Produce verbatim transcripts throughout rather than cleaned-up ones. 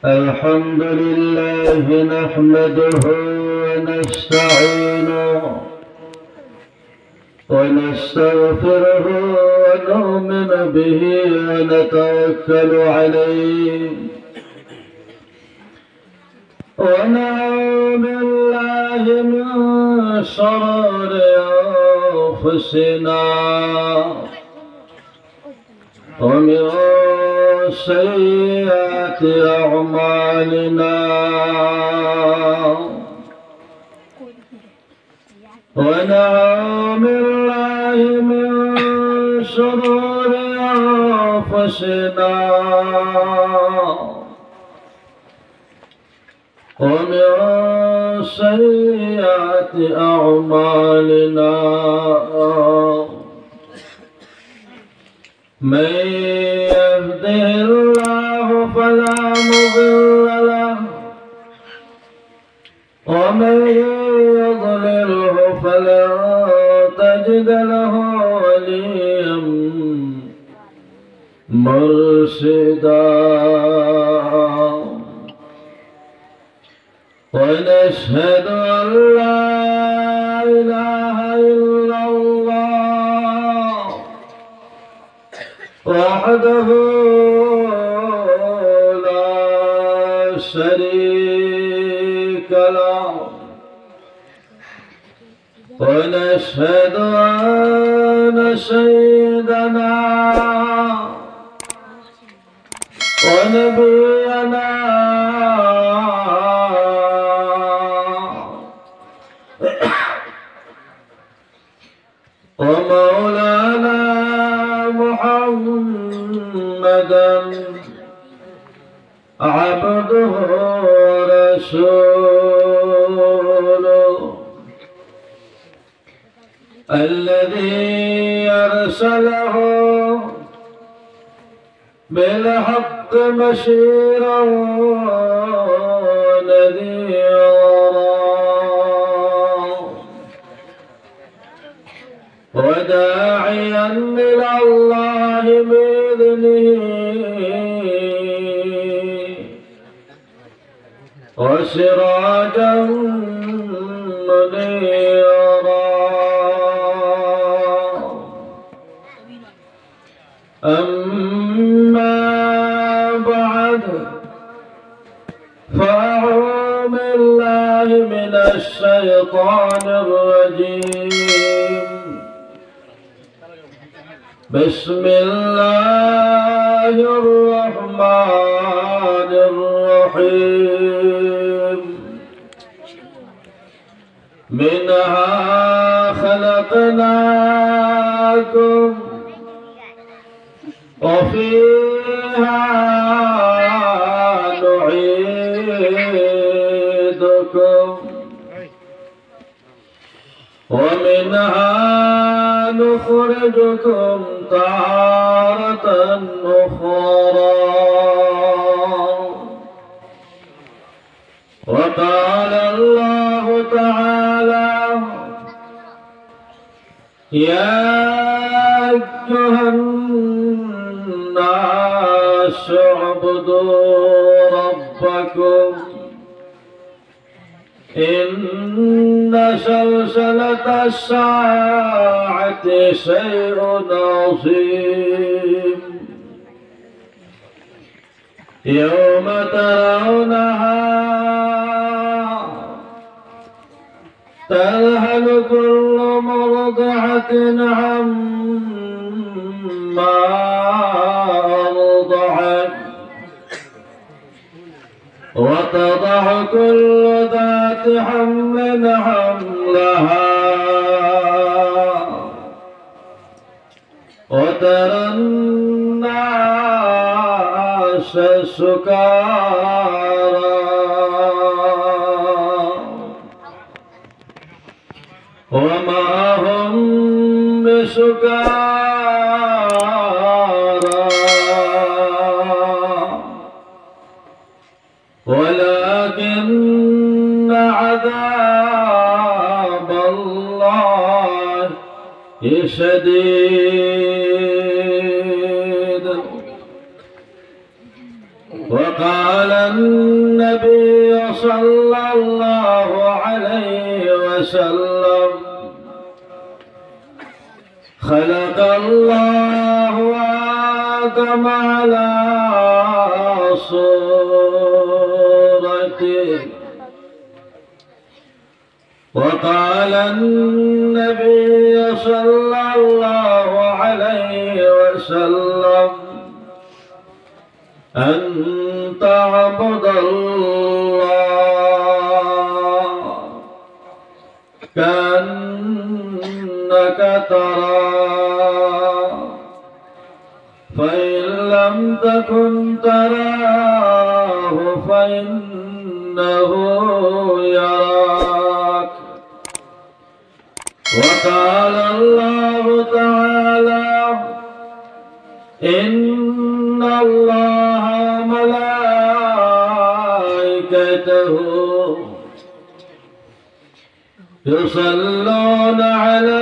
الحمد لله نحمده ونستعينه ونستغفره ونؤمن به ونتوكل عليه، ونعوذ بالله من شرور أنفسنا ومن سيئات أعمالنا، ونعوذ بالله من شرور أنفسنا ومن سيئات أعمالنا. من يهده الله فلا مضل له، ومن يضلله فلن تجد له وليا مرشدا. ونشهد أن لا إله إلا الله وحده لا شريك له، ونشهد أن سيدنا ونبينا ومولانا محمدا عبده ورسوله الذي أرسله بالحق بشيرا ونذيرا وداعيا إلى الله بإذنه وسراجا منيرا. أما بعد، فأعوذ بالله من الشيطان الرجيم. بسم الله الرحمن الرحيم. منها خلقناكم وفيها نعيدكم ومنها نخرجكم تارة أخرى. وقال الله تعالى: يا أيها الناس اعبدوا ربكم إن زلزلة الساعة شيء عظيم. يوم ترونها تذهل كل مرضعة عما أرضعت وتضع كل ذات حمل حملها وترى الناس سكارى وما هم بسكارى ولكن عذاب الله شديد. وقال النبي صلى الله عليه وسلم. خلق الله آدم على صورته. وقال النبي صلى الله عليه وسلم: أن تعبد الله كأنك تراه، فإن لم تكن تراه فإنه يراك. وقال الله تعالى: إن الله وملائكته يصلون على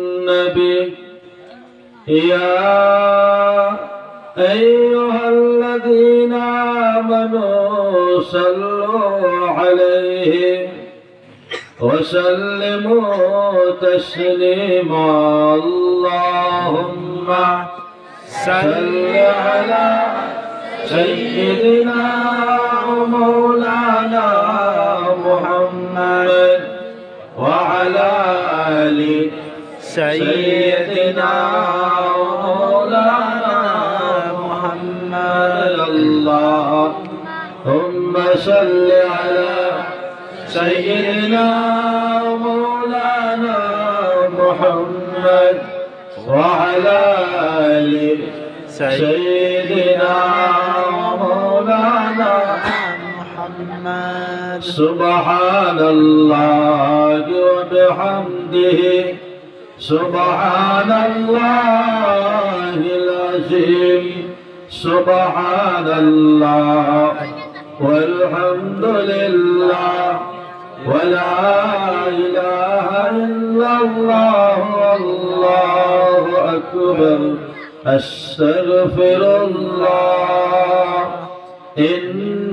النبي، يا أيها الذين آمنوا صلوا عليه وسلموا تسليما. اللهم صل على سيدنا ومولانا محمد وعلى آل سيدنا ومولانا محمد. اللهم صل على سيدنا ومولانا محمد وعلى آل سيدنا ومولانا محمد. سبحان الله وبحمده، سبحان الله العظيم، سبحان الله والحمد لله ولا إله إلا الله والله أكبر. أستغفر الله. إن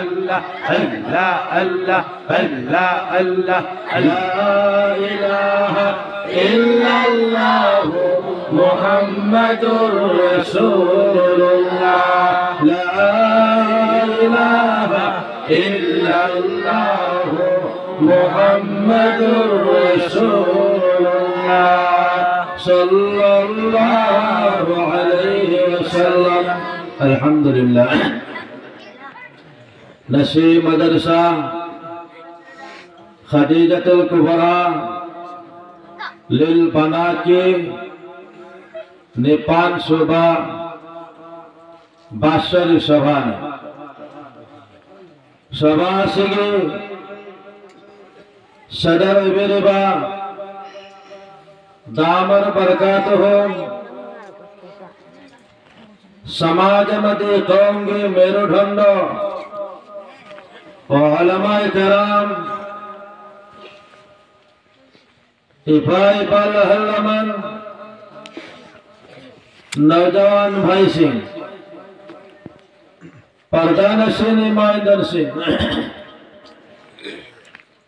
الله، الله، الله، الله، الله. لا إله إلا الله محمد رسول الله. لا إله إلا الله محمد رسول الله صلى الله عليه وسلم. الحمد لله. ꯉꯁꯤ ꯃꯗꯔꯁꯥ ꯈꯗꯤꯖꯥꯇꯨꯜ ꯀꯨꯕꯔꯥ ꯂꯤꯜ ꯕꯅꯥꯠꯀꯤ ꯅꯤꯄꯥꯟ ꯁꯨꯕ ꯕꯥꯁꯔꯤ ꯁꯚꯥꯅꯤ꯫ ꯁꯚꯥ ꯑꯁꯤꯒꯤ ꯁꯗꯔ ꯑꯣꯏꯕꯤꯔꯤꯕ ꯗꯥꯃꯔ ꯕꯔꯀꯥꯇꯨꯍꯨꯝ, ꯁꯃꯥꯖ ꯑꯃꯗꯤ ꯀꯧꯝꯒꯤ ꯃꯦꯔꯨꯗꯟꯗ ꯑꯣ ꯎꯂꯃꯥꯏ ꯀꯔꯥꯝ, ꯏꯄꯥ ꯏꯄꯥ ꯑꯍꯜ ꯂꯃꯟ, ꯅꯧꯖꯋꯥꯟ ꯚꯥꯏꯁꯤꯡ, ꯄꯔꯗꯥꯅꯁꯤꯡ, ꯏꯃꯥ ꯏꯟꯗꯟꯁꯤꯡ,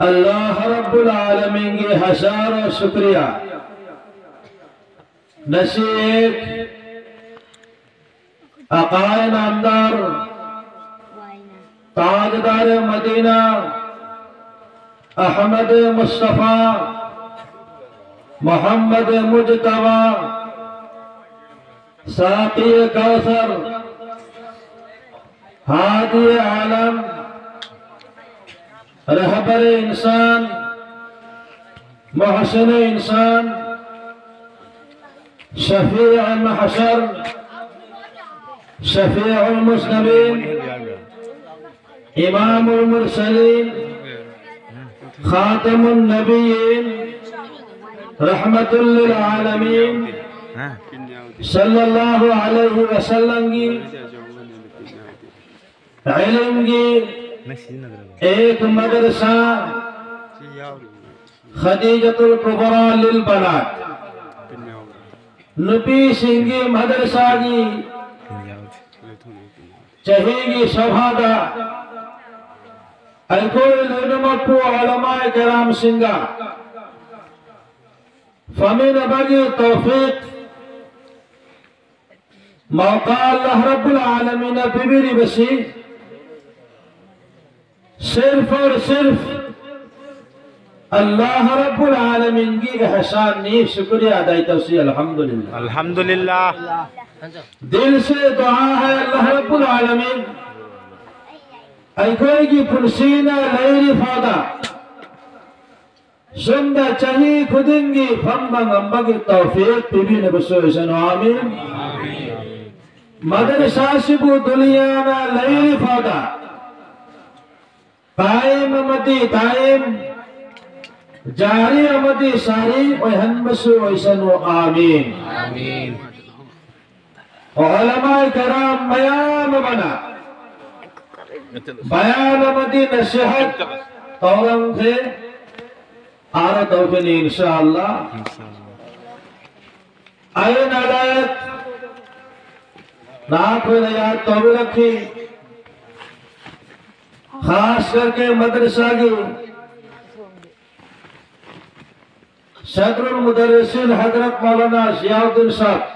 ꯑꯜꯂꯥꯍ ꯔꯕꯨꯜ ꯑꯥꯂꯃꯤꯟꯒꯤ ꯍꯖꯥꯔꯣ ꯁꯨꯀ꯭ꯔꯤꯌꯥ꯫ ꯉꯁꯤ ꯑꯦꯛ ꯑꯀꯥꯏ ꯅꯥꯝꯗꯥꯔ, ꯇꯥꯖꯗꯥꯔ ꯃꯗꯤꯅꯥ, ꯑꯍꯃꯗ ꯃꯨꯁꯇꯐꯥ, ꯃꯨꯍꯝꯃꯗ ꯃꯨꯖꯇꯕꯥ, ꯁꯥꯀꯤ ꯀꯧꯁꯔ, ꯍꯥꯗꯤ ꯑꯥꯂꯝ, ꯔꯍꯕꯔ ꯏꯟꯁꯥꯟ, محسن انسان، شفیع محشر، شفیع المذنبین، امام المرسلین، خاتم النبیین، رحمت للعالمین، صلی اللہ علیہ وسلم کی علم کی ایک مدرسہ خدیجۃ الکبریٰ للبنات، ꯅꯨꯄꯤꯁꯤꯡꯒꯤ ꯃꯗꯔꯁꯥꯒꯤ ꯆꯍꯤꯒꯤ ꯁꯚꯥꯗ ꯑꯩꯈꯣꯏ ꯂꯣꯏꯅꯃꯛꯄꯨ ꯎꯂꯃꯥꯏ ꯀꯔꯥꯝꯁꯤꯡꯒ ꯐꯝꯃꯤꯟꯅꯕꯒꯤ ꯇꯧꯐꯤꯛ ꯃꯧꯀꯥ ꯑꯜꯂꯥꯍ ꯔꯕꯨꯜ ꯑꯥꯂꯃꯤꯟꯅ ꯄꯤꯕꯤꯔꯤꯕꯁꯤ ꯁꯤꯔꯐ ꯑꯣꯔ ꯁꯤꯔꯐ ꯑꯜꯂꯥꯍ ꯔꯕꯨꯜ ꯑꯥꯂꯃꯤꯟꯒꯤ ꯑꯦꯍꯁꯥꯟꯅꯤ꯫ ꯁꯨꯀ꯭ꯔꯤꯌꯥ ꯑꯗꯥ ꯇꯧꯁꯤ꯫ ꯑꯜꯍꯝꯗꯨꯂꯤꯜꯂꯥꯍ꯫ ꯑꯜꯍꯝꯗꯨꯂꯤꯜꯂꯥꯍ꯫ ꯗꯤꯜ ꯁꯦ ꯗꯨꯑꯥ ꯍꯥꯏ, ꯑꯜꯂꯥꯍ ꯔꯕꯨꯜ ꯑꯥꯂꯃꯤꯟ ꯑꯩꯈꯣꯏꯒꯤ ꯄꯨꯟꯁꯤꯅ ꯂꯩꯔꯤ ꯐꯥꯎꯗ ꯁꯨꯝꯗ ꯆꯍꯤ ꯈꯨꯗꯤꯡꯒꯤ ꯐꯝꯕ ꯉꯝꯕꯒꯤ ꯇꯧꯐꯤꯛ ꯄꯤꯕꯤꯅꯕꯁꯨ ꯑꯣꯏꯁꯅꯨ꯫ ꯑꯥꯃꯤꯟ꯫ ꯃꯗꯔꯁꯥꯁꯤꯕꯨ ꯗꯨꯅꯤꯌꯥꯅ ꯂꯩꯔꯤ ꯐꯥꯎꯗ ꯀꯥꯏꯝ ꯑꯃꯗꯤ ꯗꯥꯏꯝ, ꯖꯥꯔꯤ ꯑꯃꯗꯤ ꯁꯥꯔꯤ ꯑꯣꯏꯍꯟꯕꯁꯨ ꯑꯣꯏꯁꯅꯨ꯫ ꯑꯥꯃꯤꯟ꯫ ꯎꯂꯃꯥꯏ ꯀꯔꯥꯝ ꯃꯌꯥꯝ ꯑꯃꯅ ꯕꯌꯥꯟ ꯑꯃꯗꯤ ꯅꯁꯤꯍꯠ ꯇꯧꯔꯝꯈ꯭ꯔꯦ꯫ ꯑꯥꯔ ꯇꯧꯒꯅꯤ ꯏꯟꯁꯥ ꯑꯜꯂꯥ꯫ ꯑꯩꯅ ꯂꯥꯏꯔꯤꯛ ꯅꯍꯥꯛꯈꯣꯏꯅ ꯌꯥꯗ ꯇꯧꯕꯤꯔꯛꯈꯤ꯫ ꯈꯥꯁ ꯀꯔꯀꯦ ꯃꯗꯔꯁꯥꯒꯤ ꯁꯗ꯭ꯔꯨꯜ ꯃꯨꯗꯔꯔꯤꯁꯤꯟ ꯍꯗꯔꯠ ꯃꯧꯂꯥꯅꯥ ꯖꯤꯌꯥꯎꯗꯤꯟ ꯁꯥꯍꯕ,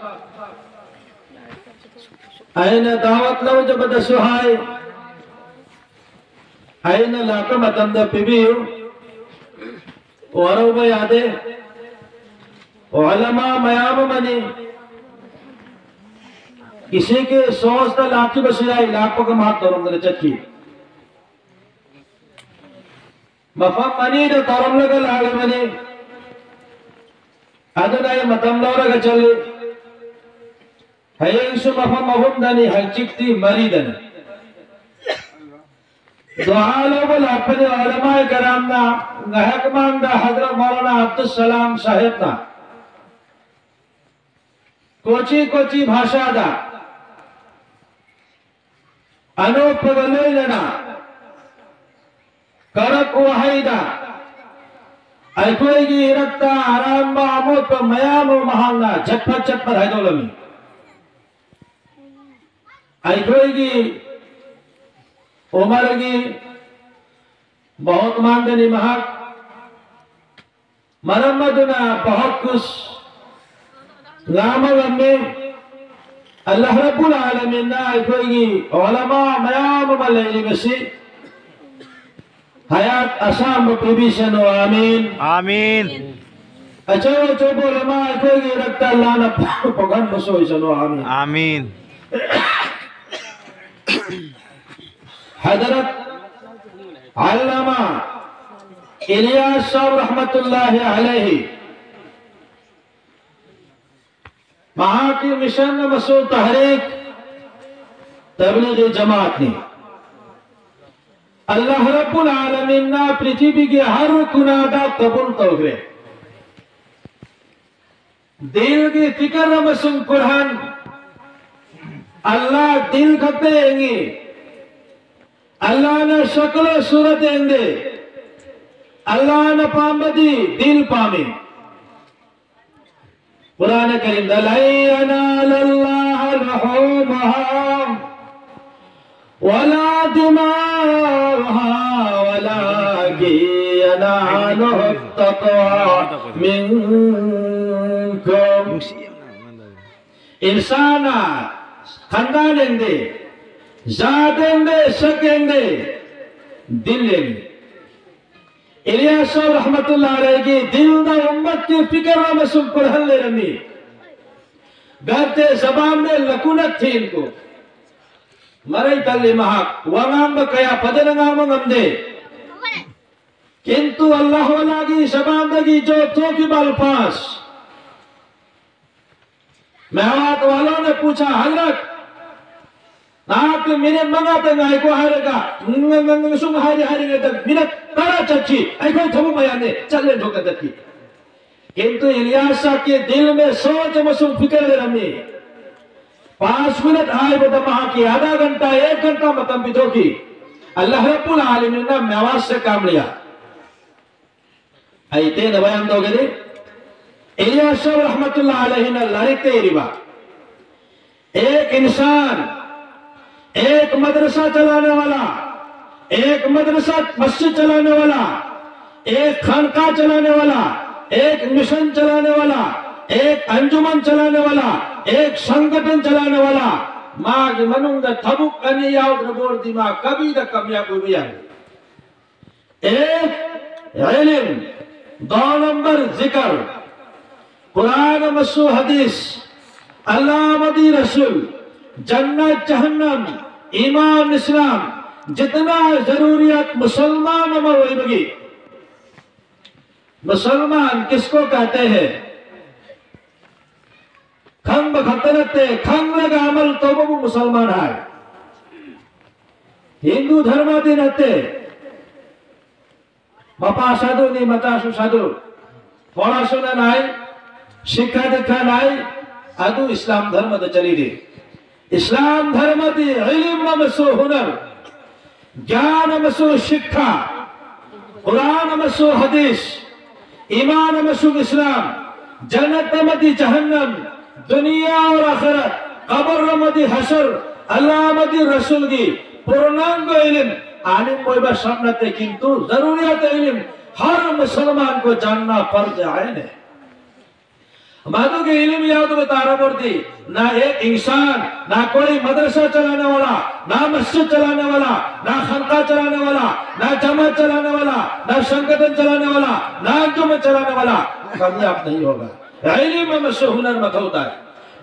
ꯑꯩꯅ ꯗꯥꯋꯠ ꯂꯧꯖꯕꯗꯁꯨ ꯍꯥꯏ, ꯑꯩꯅ ꯂꯥꯛꯄ ꯃꯇꯝꯗ ꯄꯤꯕꯤꯌꯨ, ꯋꯥꯔꯧꯕ ꯌꯥꯗꯦ꯫ ꯎꯂꯃꯥ ꯃꯌꯥꯝ ꯑꯃꯅꯤ, ꯏꯁꯤꯒꯤ ꯁꯣꯁꯇ ꯂꯥꯛꯈꯤꯕꯁꯨ ꯌꯥꯏ, ꯂꯥꯛꯄꯒ ꯃꯍꯥꯛ ꯇꯧꯔꯝꯗꯅ ꯆꯠꯈꯤ꯫ ꯃꯐꯝ ꯑꯅꯤꯗ ꯇꯧꯔꯝꯂꯒ ꯂꯥꯛꯂꯤꯕꯅꯤ꯫ ꯑꯗꯨꯅ ꯑꯩ ꯃꯇꯝ ꯂꯧꯔꯒ ꯆꯠꯂꯤ꯫ ꯍꯌꯦꯡꯁꯨ ꯃꯐꯝ ꯑꯍꯨꯝꯗꯅꯤ, ꯍꯪꯆꯤꯠꯇꯤ ꯃꯔꯤꯗꯅꯤ꯫ ꯗꯨꯍꯥ ꯂꯧꯕ ꯂꯥꯛꯄꯗ ꯎꯂꯃꯥꯏ ꯀꯔꯥꯝꯅ ꯉꯥꯏꯍꯥꯛ ꯃꯥꯡꯗ ꯍꯖꯔꯠ ꯃꯧꯂꯥꯅꯥ ꯑꯕꯗꯨꯜ ꯁꯂꯥꯝ ꯁꯥꯍꯦꯕꯅ ꯀꯣꯆꯤ ꯀꯣꯆꯤ ꯚꯥꯁꯥꯗ ꯑꯅꯣꯞꯄꯒ ꯂꯣꯏꯅꯅ ꯀꯔꯛ ꯋꯥꯍꯩꯗ ꯑꯩꯈꯣꯏꯒꯤ ꯏꯔꯛꯇ ꯑꯔꯥꯟꯕ ꯑꯃꯣꯠꯄ ꯃꯌꯥꯝ ꯑꯃ ꯃꯍꯥꯛꯅ ꯆꯠꯐꯠ ꯆꯠꯐꯠ ꯍꯥꯏꯗꯣꯛꯂꯝꯃꯤ꯫ ꯑꯩꯈꯣꯏꯒꯤ ꯎꯃꯔꯒꯤ ꯃꯍꯨꯠ ꯃꯥꯡꯗꯅꯤ ꯃꯍꯥꯛ꯫ ꯃꯔꯝ ꯑꯗꯨꯅ ꯕꯍꯨꯠ ꯀꯨꯁ ꯉꯥꯡꯕ ꯉꯝꯃꯤ꯫ ꯑꯜꯂꯥꯍ ꯔꯕꯨꯜ ꯑꯥꯂꯃꯤꯟꯅ ꯑꯩꯈꯣꯏꯒꯤ ꯎꯂꯃꯥ ꯃꯌꯥꯝ ꯑꯃ ꯂꯩꯔꯤꯕꯁꯤ ꯍꯌꯥꯠ ꯑꯁꯥꯡꯕ ꯄꯤꯕꯤꯁꯅꯨ, ꯑꯥꯃꯤꯟ꯫ ꯑꯥꯃꯤꯟ꯫ ꯑꯆꯧ ꯑꯆꯧꯕ ꯎꯂꯃꯥ ꯑꯩꯈꯣꯏꯒꯤ ꯏꯔꯛꯇ ꯑꯜꯂꯥꯍꯅ ꯄꯣꯛꯍꯟꯕꯁꯨ ꯑꯣꯏꯁꯅꯨ, ꯑꯥꯃꯤꯟ꯫ ꯑꯥꯃꯤꯟ꯫ ꯍꯖꯔꯠ ꯑꯜꯂꯥꯃꯥ ꯏꯂꯤꯌꯥꯁ ꯁꯥꯍꯕ ꯔꯍꯃꯇꯨꯜꯂꯥꯍꯤ ꯑꯂꯩꯍꯤ, ꯃꯍꯥꯛꯀꯤ ꯃꯤꯁꯟ ꯑꯃꯁꯨꯡ ꯇꯍꯔꯤꯛ ꯇꯕꯂꯤꯒꯤ ꯖꯃꯥꯠꯅꯤ꯫ ꯑꯜꯂꯥꯍ ꯔꯕꯨꯜ ꯑꯥꯂꯃꯤꯟꯅ ꯄ꯭ꯔꯤꯊꯤꯕꯤꯒꯤ ꯍꯔ ꯀꯨꯅꯥꯗ ꯀꯕꯨꯜ ꯇꯧꯈ꯭ꯔꯦ꯫ ꯗꯤꯜꯒꯤ ꯐꯤꯀꯔ ꯑꯃꯁꯨꯡ ꯀꯨꯔꯍꯟ꯫ ꯑꯜꯂꯥꯍ ꯗꯤꯜ ꯈꯛꯇ ꯌꯦꯡꯉꯤ꯫ ꯑꯜꯂꯥꯍꯅ ꯁꯀꯜ ꯁꯨꯔꯠ ꯌꯦꯡꯗꯦ꯫ ꯑꯜꯂꯥꯍꯅ ꯄꯥꯝꯕꯗꯤ ꯗꯤꯜ ꯄꯥꯝꯃꯤ꯫ ꯀꯨꯔꯥꯟ ꯀꯔꯤꯝꯗ ꯂꯟ ꯌꯅꯥꯂ ꯂꯥꯍ ꯂꯨꯍꯨꯃꯨꯍꯥ ꯋꯂꯥ ꯗꯤꯃꯥꯎꯍꯥ ꯋꯂꯥꯀꯤꯟ ꯌꯅꯥꯂꯨꯍꯨ ꯇꯛꯋꯥ ꯃꯤꯟꯀꯨꯝ꯫ ꯏꯟꯁꯥꯟꯅ ꯈꯥꯟꯗꯥꯟ ꯌꯦꯡꯗꯦ, ꯖꯥꯠ ꯌꯦꯡꯗꯦ, ꯁꯛ ꯌꯦꯡꯗꯦ, ꯗꯤꯜ ꯌꯦꯡꯉꯤ꯫ ꯏꯂꯤꯌꯥꯁ ꯁꯥꯍꯕ ꯔꯍꯃꯇꯨꯜꯂꯥꯍꯤ ꯑꯂꯩꯍꯤꯒꯤ ꯗꯤꯜꯗ ꯎꯝꯃꯠꯀꯤ ꯐꯤꯀꯔ ꯑꯃꯁꯨꯡ ꯀꯨꯔꯍꯟ ꯂꯩꯔꯝꯃꯤ꯫ ꯒꯔꯆꯦ ꯖꯕꯥꯟ ꯃꯦ ꯂꯀꯨꯅꯠ ꯊꯤ ꯏꯟꯀꯣ, ꯃꯔꯩ ꯇꯜꯂꯤ ꯃꯍꯥꯛ, ꯋꯥ ꯉꯥꯡꯕ ꯀꯌꯥ ꯐꯖꯅ ꯉꯥꯡꯕ ꯉꯝꯗꯦ꯫ ꯀꯤꯟꯇꯨ ꯑꯜꯂꯥꯍ ꯋꯥꯂꯥꯒꯤ ꯖꯕꯥꯟꯗꯒꯤ ꯖꯣ ꯊꯣꯛꯈꯤꯕ ꯑꯜꯐꯥꯖ, میوات والوں نے پوچھا، حضرت، ꯅꯍꯥꯛꯇꯤ ꯃꯤꯅꯤꯠ ꯃꯉꯥꯇ ꯉꯥꯏꯈꯣ ꯍꯥꯏꯔꯒ ꯉ-، ꯉ-، ꯉ-، ꯁꯨꯝ ꯍꯥꯏꯔꯤ ꯍꯥꯏꯔꯤꯉꯩꯗ ꯃꯤꯅꯤꯠ ꯇꯔꯥ ꯆꯠꯈꯤ꯫ ꯑꯩꯈꯣꯏ ꯊꯕꯛ ꯃꯌꯥꯝꯅꯤ, ꯆꯠꯂꯦ ꯊꯣꯛꯀ ꯆꯠꯈꯤ꯫ ꯀꯤꯟꯇꯨ ꯏꯂꯤꯌꯥꯁ ꯁꯥꯍꯕꯀꯤ ꯗꯤꯜ ꯃꯦ ꯁꯣꯆ ꯑꯃꯁꯨꯡ ꯐꯤꯀꯔ ꯂꯩꯔꯝꯃꯤ꯫ ꯄꯥꯁ ꯃꯤꯅꯤꯠ ꯍꯥꯏꯕꯗ ꯃꯍꯥꯛꯀꯤ ꯑꯥꯙꯥ ꯘꯟꯇꯥ, ꯑꯦꯛ ꯘꯟꯇꯥ ꯃꯇꯝ ꯄꯤꯊꯣꯛꯈꯤ꯫ ꯑꯜꯂꯥꯍ ꯔꯕꯨꯜ ꯑꯥꯂꯃꯤꯟꯅ ꯃꯦꯋꯥꯠꯁꯦ ꯀꯥꯝꯂꯤꯌꯥ꯫ ꯑꯩ ꯇꯦꯟꯅ ꯕꯌꯥꯟ ꯇꯧꯒꯅꯤ꯫ ꯏꯂꯤꯌꯥꯁ ꯁꯥꯍꯕ ꯔꯍꯃꯇꯨꯜꯂꯥꯍꯤ ꯑꯂꯩꯍꯤꯅ ꯂꯥꯏꯔꯤꯛꯇ ꯏꯔꯤꯕ, एक इंसान, एक मदरसा चलाने वाला, एक मदरसा मस्जिद चलाने वाला, एक खानका चलाने वाला, एक मिशन चलाने वाला, एक अंजुमन चलाने वाला, एक संगठन चलाने वाला, ꯃꯥꯒꯤ ꯃꯅꯨꯡꯗ ꯊꯕꯛ ꯑꯅꯤ ꯌꯥꯎꯗ꯭ꯔ ꯕꯣꯔꯗꯤ ꯃꯥ ꯀꯕꯤꯗ ꯀꯥꯃꯤꯌꯥꯕ ꯑꯣꯏꯕ ꯌꯥꯏ꯫ एक इल्म, दो नंबर जिक्र, कुरान अमसु हदीस, अल्लाह अमदी रसूल, जन्नत जहन्नम, ईमान इस्लाम, जितना जरूरियत मुसलमान अमर होइबगी। मुसलमान किसको कहते हैं? ꯈꯪꯕ ꯈꯛꯇ ꯅꯠꯇꯦ, ꯈꯪꯂꯒ ꯑꯃꯜ ꯇꯧꯕꯕꯨ ꯃꯨꯁꯜꯃꯥꯟ ꯍꯥꯏ꯫ ꯍꯤꯟꯗꯨ ꯙꯔꯃꯗꯤ ꯅꯠꯇꯦ꯫ ꯃꯄꯥ ꯁꯥꯗꯨꯅꯤ, ꯃꯆꯥꯁꯨ ꯁꯥꯗꯨ꯫ ꯄꯣꯔꯥꯁꯨꯅ ꯅꯥꯏ, ꯁꯤꯛꯈꯥ ꯗꯤꯛꯈꯥ ꯅꯥꯏ, ꯑꯗꯨ ꯏꯁꯂꯥꯝ ꯙꯔꯃꯗ ꯆꯠꯂꯤꯔꯤ꯫ ꯏꯁꯂꯥꯝ ꯙꯔꯃꯗꯤ ꯏꯂꯤꯝ ꯑꯃꯁꯨ ꯍꯨꯅꯔ, ꯒ꯭ꯌꯥꯟ ꯑꯃꯁꯨ ꯁꯤꯛꯈꯥ, ꯀꯨꯔꯥꯟ ꯑꯃꯁꯨ ꯍꯗꯤꯁ, ꯏꯃꯥꯟ ꯑꯃꯁꯨꯡ ꯏꯁꯂꯥꯝ, ꯖꯟꯅꯠ ꯑꯃꯗꯤ ꯖꯍꯟꯅꯝ, ꯗꯨꯅꯤꯌꯥ ꯑꯣꯔ ꯑꯥꯈꯤꯔꯠ, ꯀꯕꯔ ꯑꯃꯗꯤ ꯍꯁꯔ, ꯑꯜꯂꯥꯍ ꯑꯃꯗꯤ ꯔꯁꯨꯜꯒꯤ ꯄꯨꯔꯅꯥꯡꯒ ꯏꯂꯤꯝ, ꯑꯥꯂꯤꯝ ꯑꯣꯏꯕ ꯁꯔꯠ ꯅꯠꯇꯦ, ꯀꯤꯟꯇꯨ ꯖꯔꯨꯔꯤꯌꯥꯠ ꯏꯂꯤꯝ, ꯍꯔ ꯃꯨꯁꯜꯃꯥꯟ ꯀꯣ ꯖꯥꯟꯅꯥ ꯐꯔꯖ ꯑꯥꯏꯟ ꯍꯦ꯫ ꯃꯗꯨꯒꯤ ꯏꯂꯤꯝ ꯌꯥꯎꯗꯕ ꯇꯥꯔꯕꯗꯤ, ना एक इंसान, ना कोई मदरसा चलाने वाला, ना मस्जिद चलाने वाला, ना खानका चलाने वाला, ना जमात चलाने वाला, ना संगठन चलाने वाला, ना अंजुमन चलाने वाला कामयाब नहीं होगा। ꯏꯂꯤꯝ ꯑꯃꯁꯨ ꯍꯨꯅꯔ ꯃꯊꯧ ꯇꯥꯏ꯫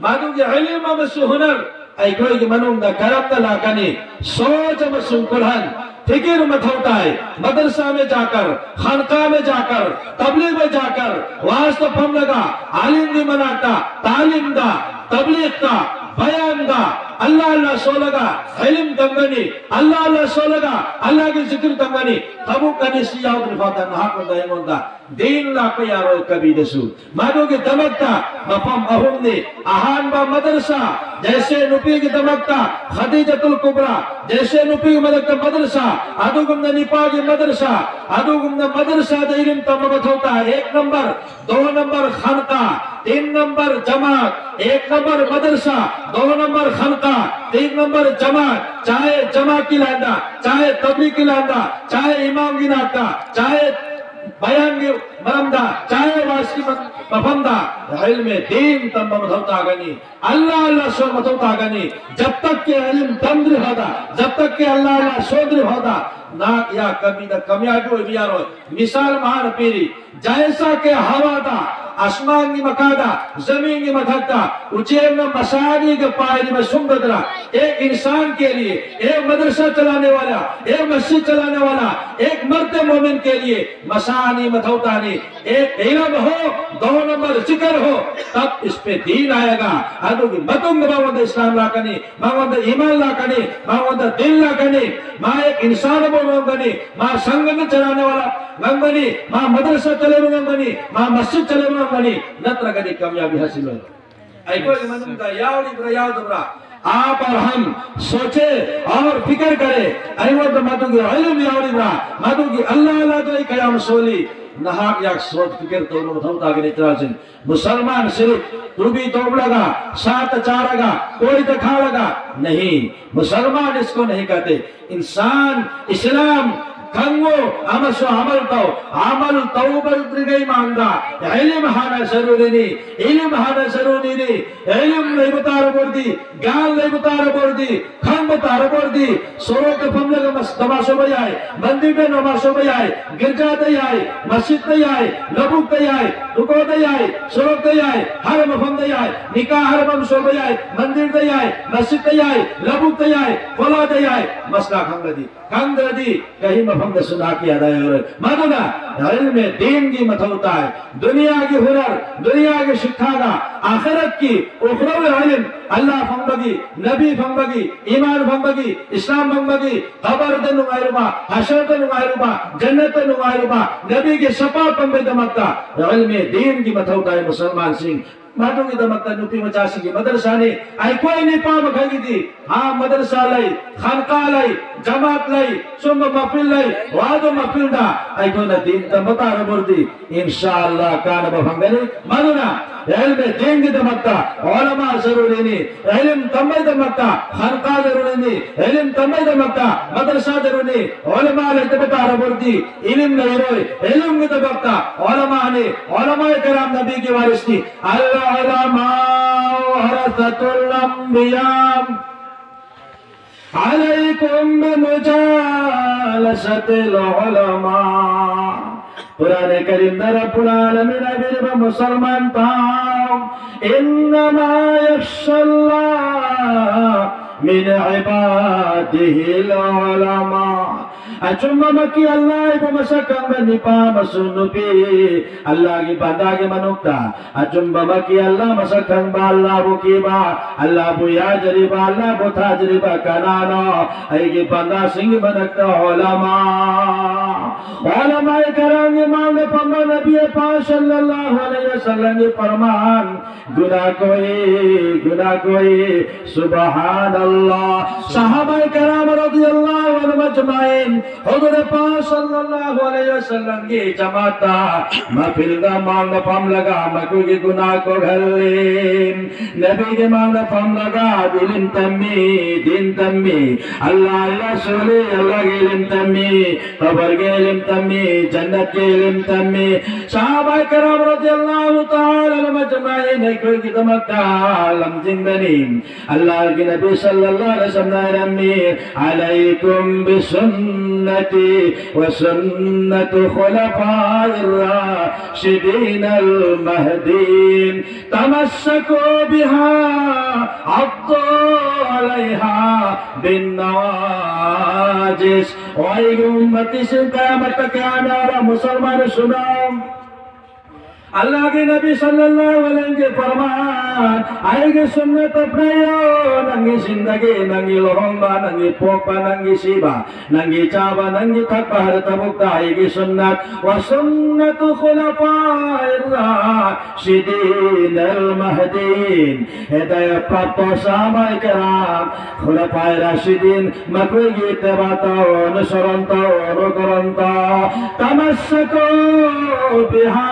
ꯃꯗꯨꯒꯤ ꯏꯂꯤꯝ ꯑꯃꯁꯨ ꯍꯨꯅꯔ ꯑꯩꯈꯣꯏꯒꯤ ꯃꯅꯨꯡꯗ ꯀꯔꯝꯅ ꯂꯥꯛꯀꯅꯤ? ꯁꯣꯆ ꯑꯃꯁꯨꯡ ꯀꯨꯜꯍꯟ, فکر متھو تائے، مدرسہ میں جا کر، خانقاہ میں جا کر، تبلیغ میں جا کر، واستہ پھم لگا، عالم دی مناتا، تعلیم دا، تبلیغ دا، بیان دا، اللہ اللہ سو لگا، علم تنگنی، اللہ اللہ سو لگا، اللہ کی ذکر تنگنی، تبو کنی سیاو دن فاتا نہا کو دائم ہوندا، دین لا پیارو کبھی دسو۔ مادو کے دمکتا، مفہم اہم نے، اہان با مدرسہ، جیسے نپی کے دمکتا، خدیجۃ الکبریٰ، جیسے نپی کے مدکتا مدرسہ، ادو گم نپا کے مدرسہ، ادو گم مدرسہ دے علم تا مبت ہوتا، ایک نمبر، دو نمبر خانقاہ، تین نمبر جماعت، ایک نمبر مدرسہ، دو نمبر خانقاہ، تین نمبر جماعت، چاہے جماعت کی لاندا، چاہے تبلیغ کی لاندا، چاہے امام کی ناتا، چاہے بیان کی مرمدا، چاہے واس کی مفہمدا، علم دین تم مدھوتا گنی، اللہ اللہ سو مدھوتا گنی، جب تک کہ علم تندر ہودا، جب تک کہ اللہ اللہ سودر ہودا، نا یا کمی دا کمیابی ہو بیارو۔ مثال مہان پیری، جیسا کہ ہوا دا، آسمان کی مکادا، زمین کی مدھتا، اچیر نہ مسانی کے پائری میں سنگدرا، ایک انسان کے لیے، ایک مدرسہ چلانے والا، ایک مسجد چلانے والا، ایک مرد مومن کے لیے مسانی مدھوتانی، ایک علم ہو، دو نمبر ذکر ہو، تب اس پہ دین آئے گا۔ ادو کی متنگ باوند اسلام لا کنی، باوند ایمان لا کنی، باوند دین لا کنی، ما ایک انسان بو گنگنی، ما سنگن چلانے والا گنگنی، ما مدرسہ چلے گنگنی، ما مسجد چلے گنگنی، نتر گدی کامیابی حاصل ہو۔ ایکو منم دا یاوڑی برا یاد برا۔ آپ اور ہم سوچے اور فکر کرے۔ ایوہ دا مدو کی علم یاوڑی برا، مدو کی اللہ اللہ تو قیام سولی، نہاک یک سوچ فکر تو لوگ تھو تاکہ نترا چن۔ مسلمان صرف ٹوپی توڑ لگا، سات چار لگا، کوئی دکھا لگا نہیں۔ مسلمان اس کو نہیں کہتے۔ انسان اسلام ꯈꯪꯉꯨ ꯑꯃꯁꯨꯡ ꯑꯃꯜ ꯇꯧ꯫ ꯑꯃꯜ ꯇꯧꯕꯗ꯭ꯔꯤꯉꯩ ꯃꯥꯡꯗ ꯏꯂꯤꯝ ꯍꯥꯟꯅ ꯁꯔꯨꯔꯤꯅꯤ, ꯏꯂꯤꯝ ꯍꯥꯟꯅ ꯁꯔꯨꯔꯤꯅꯤ꯫ ꯏꯂꯤꯝ ꯂꯩꯕ ꯇꯥꯔꯕꯣꯔꯗꯤ, ꯒ꯭ꯌꯥꯟ ꯂꯩꯕ ꯇꯥꯔꯕꯣꯔꯗꯤ, ꯈꯪꯕ ꯇꯥꯔꯕꯣꯔꯗꯤ, ꯁꯣꯔꯣꯛꯇ ꯐꯝꯂꯒ ꯃꯁ-, ꯅꯃꯥꯖ ꯁꯣꯕ ꯌꯥꯏ, ꯃꯟꯗꯤꯔꯗ ꯅꯃꯥꯖ ꯁꯣꯕ ꯌꯥꯏ, ꯒꯤꯔꯖꯥꯗ ꯌꯥꯏ, ꯃꯁꯖꯤꯗꯇ ꯌꯥꯏ, ꯂꯧꯕꯨꯛꯇ ꯌꯥꯏ, ꯇꯨꯀꯣꯗ ꯌꯥꯏ, ꯁꯣꯔꯣꯛꯇ ꯌꯥꯏ, ꯍꯔ ꯃꯐꯝꯗ ꯌꯥꯏ, ꯅꯤꯀꯥ ꯍꯔ ꯃꯐꯝ ꯁꯣꯕ ꯌꯥꯏ, ꯃꯟꯗꯤꯔꯗ ꯌꯥꯏ, ꯃꯁꯖꯤꯗꯇ ꯌꯥꯏ, ꯂꯧꯕꯨꯛꯇ ꯌꯥꯏ, ꯐꯣꯂꯥꯗ ꯌꯥꯏ, ꯃꯁꯂꯥ ꯈꯪꯂꯗꯤ꯫ ꯈꯪꯗ꯭ꯔꯗꯤ ꯀꯔꯤ ꯃꯐꯝꯗꯁꯨ ꯅꯥꯀꯤ ꯑꯗꯥ ꯌꯥꯎꯔꯣꯏ꯫ ꯃꯗꯨꯅ ꯏꯜꯃꯦ ꯗꯤꯟꯒꯤ ꯃꯊꯧ ꯇꯥꯏ꯫ ꯗꯨꯅꯤꯌꯥꯒꯤ ꯍꯨꯅꯔ, ꯗꯨꯅꯤꯌꯥꯒꯤ ꯁꯤꯛꯈꯥꯒ ꯑꯥꯈꯤꯔꯠꯀꯤ ꯎꯈ꯭ꯔꯧꯏ ꯏꯜꯝ, ꯑꯜꯂꯥꯍ ꯐꯪꯕꯒꯤ, ꯅꯕꯤ ꯐꯪꯕꯒꯤ, ꯏꯃꯥꯟ ꯐꯪꯕꯒꯤ, ꯏꯁꯂꯥꯝ ꯐꯪꯕꯒꯤ, ꯈꯕꯔꯗ ꯅꯨꯡꯉꯥꯏꯔꯨꯕ, ꯍꯁꯔꯗ ꯅꯨꯡꯉꯥꯏꯔꯨꯕ, ꯖꯟꯅꯠꯇ ꯅꯨꯡꯉꯥꯏꯔꯨꯕ, ꯅꯕꯤꯒꯤ ꯁꯐꯥ ꯐꯪꯕꯒꯤꯗꯃꯛꯇ ꯏꯜꯃꯦ ꯗꯤꯟꯒꯤ ꯃꯊꯧ ꯇꯥꯏ ꯃꯨꯁꯜꯃꯥꯟꯁꯤꯡ꯫ ꯃꯗꯨꯒꯤꯗꯃꯛꯇ ꯅꯨꯄꯤ ꯃꯆꯥꯁꯤꯡꯒꯤ ꯃꯗꯔꯁꯥꯅꯤ꯫ ꯑꯩꯈꯣꯏ ꯅꯨꯄꯥ ꯃꯈꯩꯒꯤꯗꯤ, ꯍꯥ, ꯃꯗꯔꯁꯥ ꯂꯩ, ꯈꯥꯟꯀꯥ ꯂꯩ, ꯖꯃꯥꯠ ꯂꯩ, ꯁꯨꯝꯕ ꯃꯐꯤꯜ ꯂꯩ꯫ ꯋꯥꯗꯨ ꯃꯐꯤꯜꯗ ꯑꯩꯈꯣꯏꯅ ꯗꯤꯟ ꯇꯝꯕ ꯇꯥꯔꯕꯗꯤ, ꯏꯟꯁꯥ ꯑꯜꯂꯥꯍ ꯀꯥꯟꯅꯕ ꯐꯪꯒꯅꯤ꯫ ꯃꯗꯨꯅ ꯏꯜꯃꯦ ꯗꯤꯟꯒꯤꯗꯃꯛꯇ ꯎꯂꯃꯥ ꯖꯔꯨꯔꯤꯅꯤ꯫ ꯏꯜꯝ ꯇꯝꯕꯒꯤꯗꯃꯛꯇ ꯈꯥꯟꯀꯥ ꯖꯔꯨꯔꯤꯅꯤ꯫ ꯏꯜꯝ ꯇꯝꯕꯒꯤꯗꯃꯛꯇ ꯃꯗꯔꯁꯥ ꯖꯔꯨꯔꯤꯅꯤ꯫ ꯎꯂꯃꯥ ꯂꯩꯇꯕ ꯇꯥꯔꯕꯗꯤ ꯏꯜꯝ ꯂꯩꯔꯣꯏ꯫ ꯏꯜꯝꯒꯤꯗꯃꯛꯇ ꯎꯂꯃꯥꯅꯤ꯫ ꯎꯂꯃꯥ ꯀꯔꯥꯝ ꯅꯕꯤꯒꯤ ꯋꯥꯔꯤꯁꯅꯤ꯫ العلماء ورثة الأنبياء، عليكم بمجالسة العلماء. ކުރާނެ ކަރީމް ދަރަ ކުރާނެ މި ނަބިރިބަ މުސަލްމާންތާ، إنما يخشى الله من عباده العلماء. އަޖުމްބަމަކީ އައްލާހި ބުމަސަކަން ވެ ނިޕާމަސުން ނުބީ. އައްލާހި ބަންދާގެ މަނުކްތާ. އަޖުމްބަމަކީ އައްލާ މަސަކަން ބާ އައްލާ ބުކީބާ. އައްލާ ބުޔާ ޖަރިބާ އައްލާ ބުތާ ޖަރިބާ ކަނާނޯ. އައިގެ ބަންދާ ސިނގި މަނަކްތާ އުލަމާ. އުލަމާއި ކަރާމްގެ މާނގަ ފަންމަ ނަބިއްޔާ ޞައްލައްލާހު ޢަލައިހި ވަސައްލަމްގެ ފަރުމާން. ގުނާކޮއި، ގުނާކޮއި، ސުބްޙާނައްލާހް. ޞަޙާބާއި ކަރާމް ރަޟިޔައްލާހު ޢަންހުމް ꯑꯖꯃꯥꯏꯟ꯫ ꯍꯨꯖꯨꯔ ꯄꯥꯛ ꯁꯜꯂꯜꯂꯥꯍꯨ ꯑꯂꯩꯍꯤ ꯋꯁꯜꯂꯝꯒꯤ ꯖꯃꯥꯠꯇ ꯃꯄꯤꯜꯒ ꯃꯥꯡꯗ ꯐꯝꯂꯒ ꯃꯈꯣꯏꯒꯤ ꯒꯨꯅꯥ ꯀꯣꯛꯍꯜꯂꯤ꯫ ꯅꯕꯤꯒꯤ ꯃꯥꯡꯗ ꯐꯝꯂꯒ ꯏꯂꯤꯝ ꯇꯝꯃꯤ, ꯗꯤꯟ ꯇꯝꯃꯤ꯫ ꯑꯜꯂꯥꯍ, ꯑꯜꯂꯥꯍ ꯁꯣꯜꯂꯤ, ꯑꯜꯂꯥꯍꯒꯤ ꯏꯂꯤꯝ ꯇꯝꯃꯤ, ꯀꯕꯔꯒꯤ ꯏꯂꯤꯝ ꯇꯝꯃꯤ, ꯖꯟꯅꯠꯀꯤ ꯏꯂꯤꯝ ꯇꯝꯃꯤ꯫ ꯁꯍꯥꯕꯥ ꯀꯔꯥꯝ ꯔꯗꯤꯌꯜꯂꯥꯍꯨ ꯇꯥꯂꯥ ꯑꯟꯍꯨꯝ ꯑꯖꯃꯥꯏꯟ ꯑꯩꯈꯣꯏꯒꯤꯗꯃꯛꯇ ꯂꯝꯖꯤꯡꯕꯅꯤ꯫ ꯑꯜꯂꯥꯍꯒꯤ ꯅꯕꯤ ꯁꯜꯂꯜꯂꯥꯍꯨ ꯑꯂꯩꯍꯤ ꯋꯁꯜꯂꯝꯅ ꯍꯥꯏꯔꯝꯃꯤ, "عليكم بسنتي وسنة الخلفاء الراشدين المهديين، تمسكوا بها، عضوا عليها بالنواجذ." ꯑꯣ ꯑꯩꯒꯤ ꯎꯝꯃꯠꯁꯤꯡ, ꯀꯌꯥꯃꯠꯇ ꯀꯌꯥꯅ ꯃꯨꯁꯜꯃꯥꯟ ꯁꯨꯅ ꯑꯜꯂꯥꯍꯒꯤ ꯅꯕꯤ ꯁꯜꯂꯜꯂꯥꯍꯨ ꯑꯂꯩꯍꯤ ꯋꯁꯜꯂꯝꯒꯤ ꯐꯔꯃꯥꯟ, ꯑꯩꯒꯤ ꯁꯨꯟꯅꯠ ꯑꯞꯅꯥꯏꯌꯣ꯫ ꯅꯪꯒꯤ ꯖꯤꯟꯗꯒꯤ, ꯅꯪꯒꯤ ꯂꯨꯍꯣꯡꯕ, ꯅꯪꯒꯤ ꯄꯣꯛꯄ, ꯅꯪꯒꯤ ꯁꯤꯕ, ꯅꯪꯒꯤ ꯆꯥꯕ, ꯅꯪꯒꯤ ꯊꯛꯄ, ꯍꯔ ꯊꯕꯛꯇ ꯑꯩꯒꯤ ꯁꯨꯟꯅꯠ, وسنة الخلفاء الراشدين المهديين꯫ ꯍꯤꯗꯥꯌꯠ ꯄ꯭ꯔꯥꯞꯇ ꯁꯍꯥꯕꯥ ꯀꯔꯥꯝ, ꯈꯨꯂꯐꯥꯏ ꯔꯥꯁꯤꯗꯤꯟ, ꯃꯈꯣꯏꯒꯤ ꯏꯠꯇꯤꯕꯥ ꯇꯧ, ꯑꯅꯨꯁꯔꯟ ꯇꯧ, ꯑꯅꯨꯀꯔꯟ ꯇꯧ꯫ تمسكوا بها,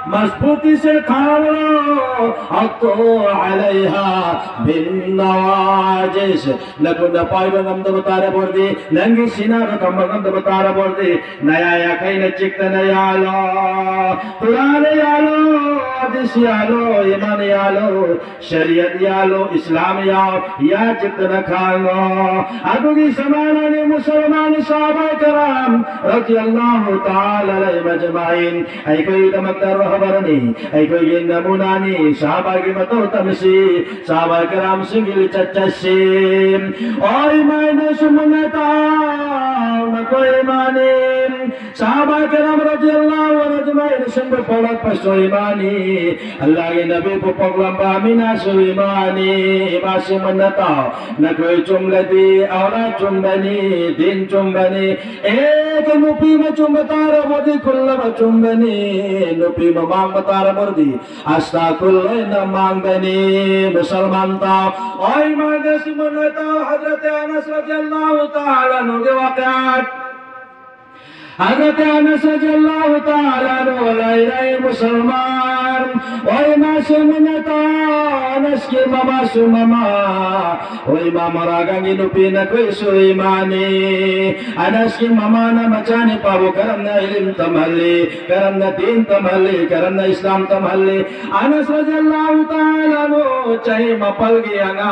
ꯃꯖꯕꯨꯇꯤ ꯁꯦ ꯊꯥꯔꯣ꯫ عضوا عليها بالنواجذ, ꯅꯈꯨꯠꯅ ꯄꯥꯏꯕ ꯉꯝꯗꯕ ꯇꯥꯔꯕ ꯑꯣꯏꯔꯗꯤ, ꯅꯪꯒꯤ ꯁꯤꯅꯥꯗ ꯊꯝꯕ ꯉꯝꯗꯕ ꯇꯥꯔꯕ ꯑꯣꯏꯔꯗꯤ, ꯅꯌꯥ ꯌꯥꯈꯩꯅ ꯆꯤꯛꯇꯅ ꯌꯥꯜꯂꯣ꯫ ꯀꯨꯔꯥꯟ ꯌꯥꯜꯂꯣ, ꯍꯗꯤꯁ ꯌꯥꯜꯂꯣ, ꯏꯃꯥꯟ ꯌꯥꯜꯂꯣ, ꯁꯔꯤꯌꯠ ꯌꯥꯜꯂꯣ, ꯏꯁꯂꯥꯝ ꯌꯥꯎ, ꯌꯥ ꯆꯤꯛꯇꯅ ꯈꯥꯡꯉꯣ꯫ ꯑꯗꯨꯒꯤ ꯁꯃꯥꯅꯅꯤ ꯃꯨꯁꯜꯃꯥꯟ ꯁꯍꯥꯕꯥ ꯀꯔꯥꯝ ꯔꯗꯤꯌꯜꯂꯥꯍꯨ ꯇꯥꯂꯥ ꯑꯂꯩꯍꯤꯝ ꯑꯖꯃꯥꯏꯟ꯫ ꯑꯩꯈꯣꯏꯒꯤꯗꯃꯛꯇ ꯔꯍꯕꯔꯅꯤ, ꯑꯩꯈꯣꯏꯒꯤ ꯅꯃꯨꯅꯥꯅꯤ꯫ ꯁꯍꯥꯕꯥꯒꯤ ꯃꯇꯧ ꯇꯝꯁꯤ, ꯁꯍꯥꯕꯥ ꯀꯔꯥꯝꯁꯤꯡꯒꯤ ꯂꯤꯆꯠ ꯆꯠꯁꯤ꯫ ꯑꯣ ꯏꯃꯥ ꯏꯅꯁꯨ ꯃꯨꯟꯅ ꯇꯥꯎ, ꯃꯈꯣꯏ ꯏꯃꯥꯅꯤ꯫ Sahaba kiram radiyallahu anhum ajma'in, sungguh polat pasu imani. Allah ke Nabi pupok lamba mina su imani. Ima su menetau. Nakoi chumladi, aurat chumbani, din chumbani. Ek nupi ma chumbatara bodi kulla ma chumbani. Nupi ma mang batara murdi. Asta kulla na mang bani. Musalman tau. Oi ma su menetau Hazrat Anas radiyallahu ta'ala anhu ke wakat. Hazrat Anas radiyallahu ta'ala anhu, walai rai Musalman. Oi ma su menetau, Anas ke mama su mama. Oi ma maragang inupi nakoi su imani. Anas ke mama na machani pabu karam na ilim tamalli, karam na din tamalli, karam na Islam tamalli. Anas radiyallahu ta'ala anhu, chahi mapal ke anga,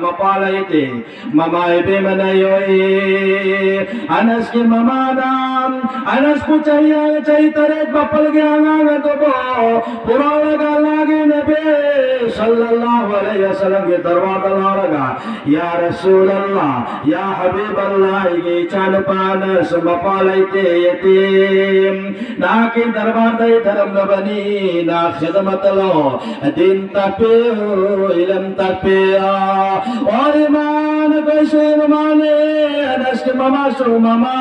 mapal aite. Mama ibe mana yoi. Anas ke mama nam. Anas pu chahi, chahi taret bapal ke anga nga to bo. Pura laga lagi Nabi sallallahu alaihi wasallam ke darbar da laga. Ya Rasulullah, ya Habiballah, ige chanu pana sumapalai te yatim. Na ke darbar dai dharam na bani, na khidmat lo. Din takpe o, ilam takpe o. Oi ma nakoi su imani, Anas ke mama su mama.